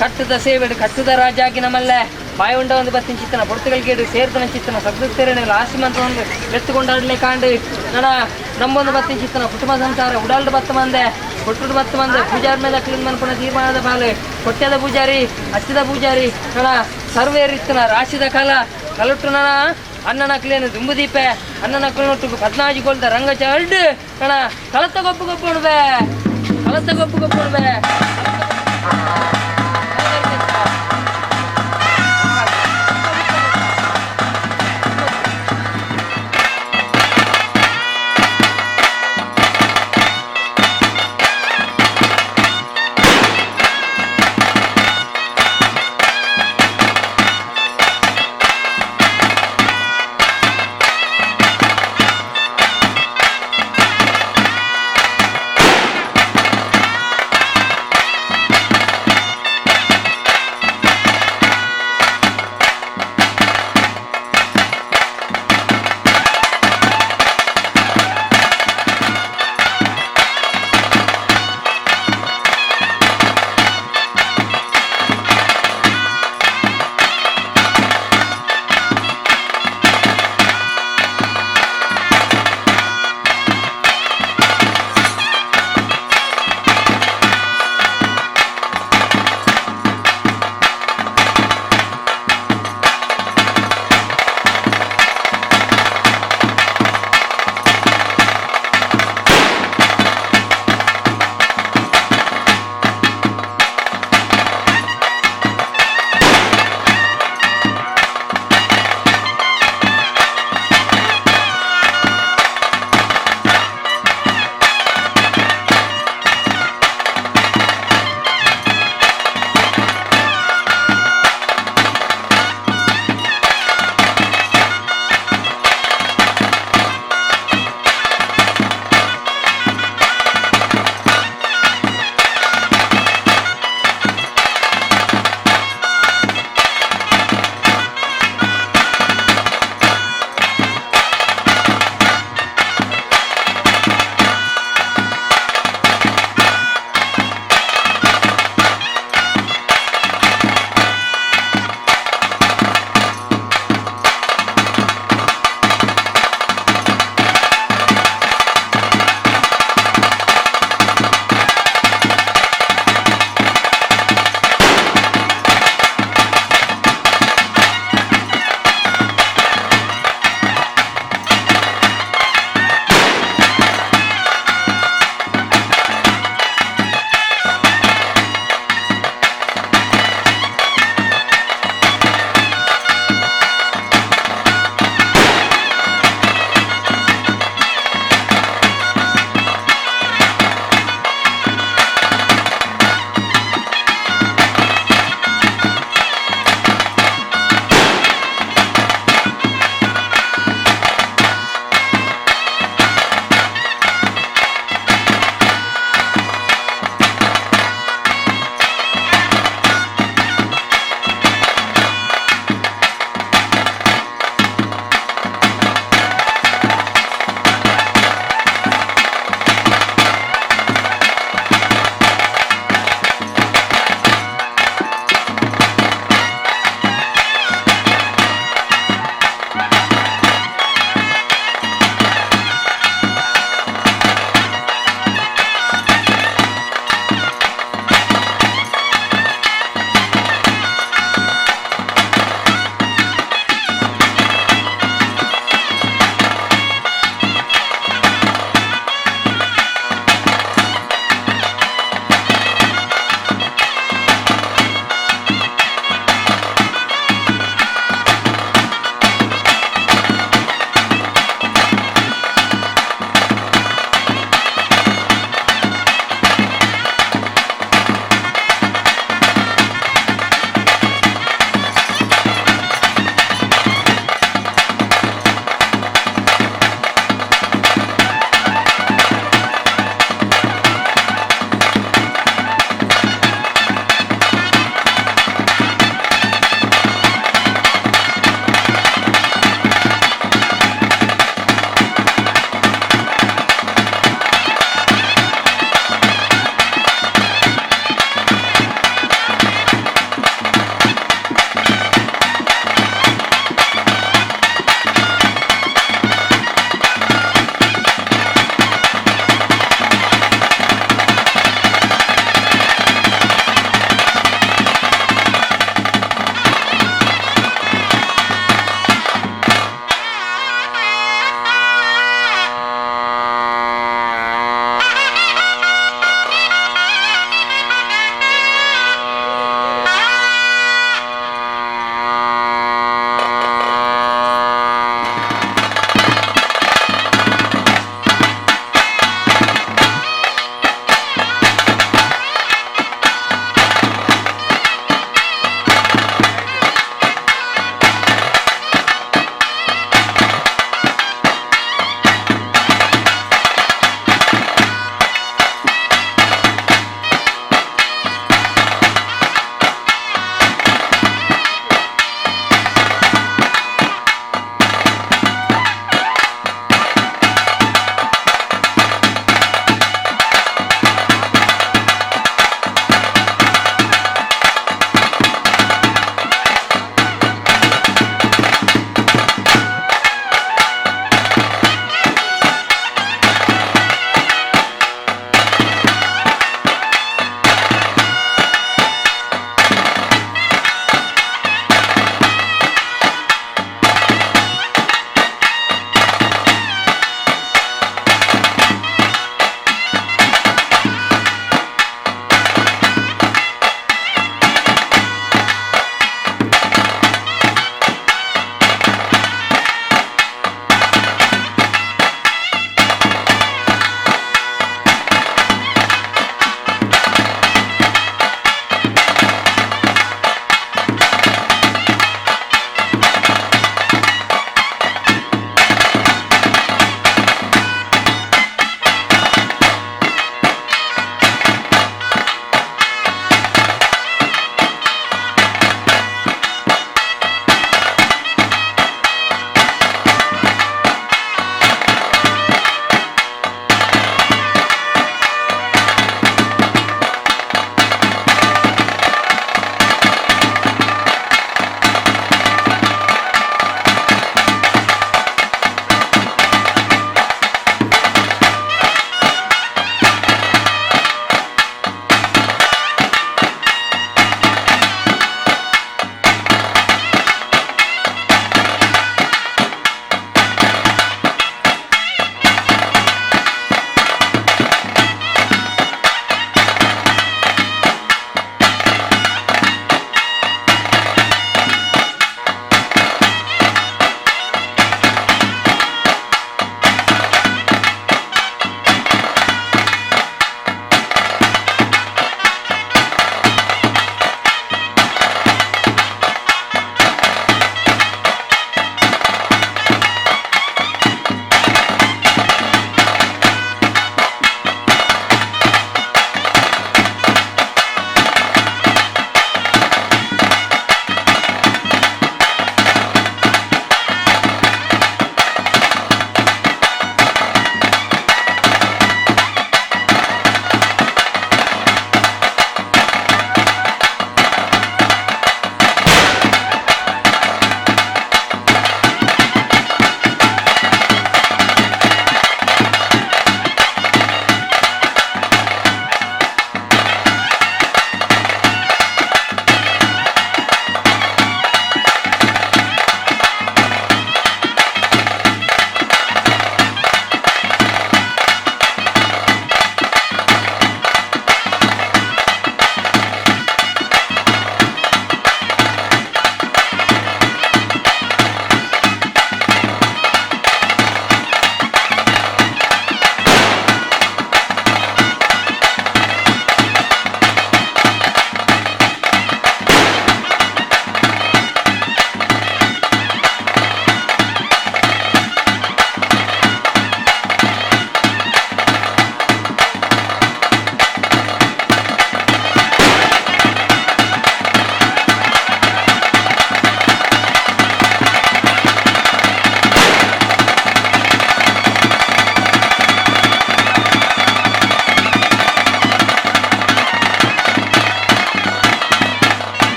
ಕಟ್ಟದ ಸೇವೆಡು ಕಟ್ಟದ ರಾಜಾಗಿ ನಮ್ಮಲ್ಲೇ ಬಾಯಿ ಉಂಡ ಒಂದು ಬತ್ತಿನ ಚಿತ್ತನ ಪೊರ್ತುಗಲ್ಗೇಡು ಸೇರ್ತನ ಚಿತ್ತನ ಸಗ್ದತ್ತೇರಣೆ ಆಸಿಮಂತ ಒಂದು ಎತ್ತುಕೊಂಡಾಡ್ಲೆ ಕಾಂಡು ನನ್ನ ನಮ್ಮೊಂದು ಬತ್ತಿನ ಚಿತ್ತನ ಕುಟುಂಬ ಸಂಸಾರ ಉಡಾಲ್ಡು ಬತ್ತ ಮಂದೆ ಕೊಟ್ಟುಡು ಬತ್ತ ಮಂದೆ ಪೂಜಾರಿ ಮೇಲೆ ಅಕ್ಲಿಂದ ಮನ್ಪುಣ ತೀರ್ಮಾನದ ಪಾಲು ಕೊಟ್ಟೆದ ಪೂಜಾರಿ ಹಚ್ಚಿದ ಪೂಜಾರಿ ನನ್ನ ಸರ್ವೇರಿತ್ತನ ರಾಶಿದ ಕಾಲ ಕಲುಟ್ಟು ನನ್ನ ಅಣ್ಣನ ಅಕ್ಲೇನು ದುಂಬುದೀಪೆ ಅಣ್ಣನ ಅಕ್ಲನೊಟ್ಟಿಗೆ ಪದ್ನಾಜಿ ಕೊಲ್ದ ರಂಗ ಚಲ್ಡು ನನ್ನ ಕಲತ್ತ ಗೊಪ್ಪು ಗೊಪ್ಪುಣಬೆ ಕಲತ್ತ ಗೊಪ್ಪು ಗೊಪ್ಪುಣಬೆ.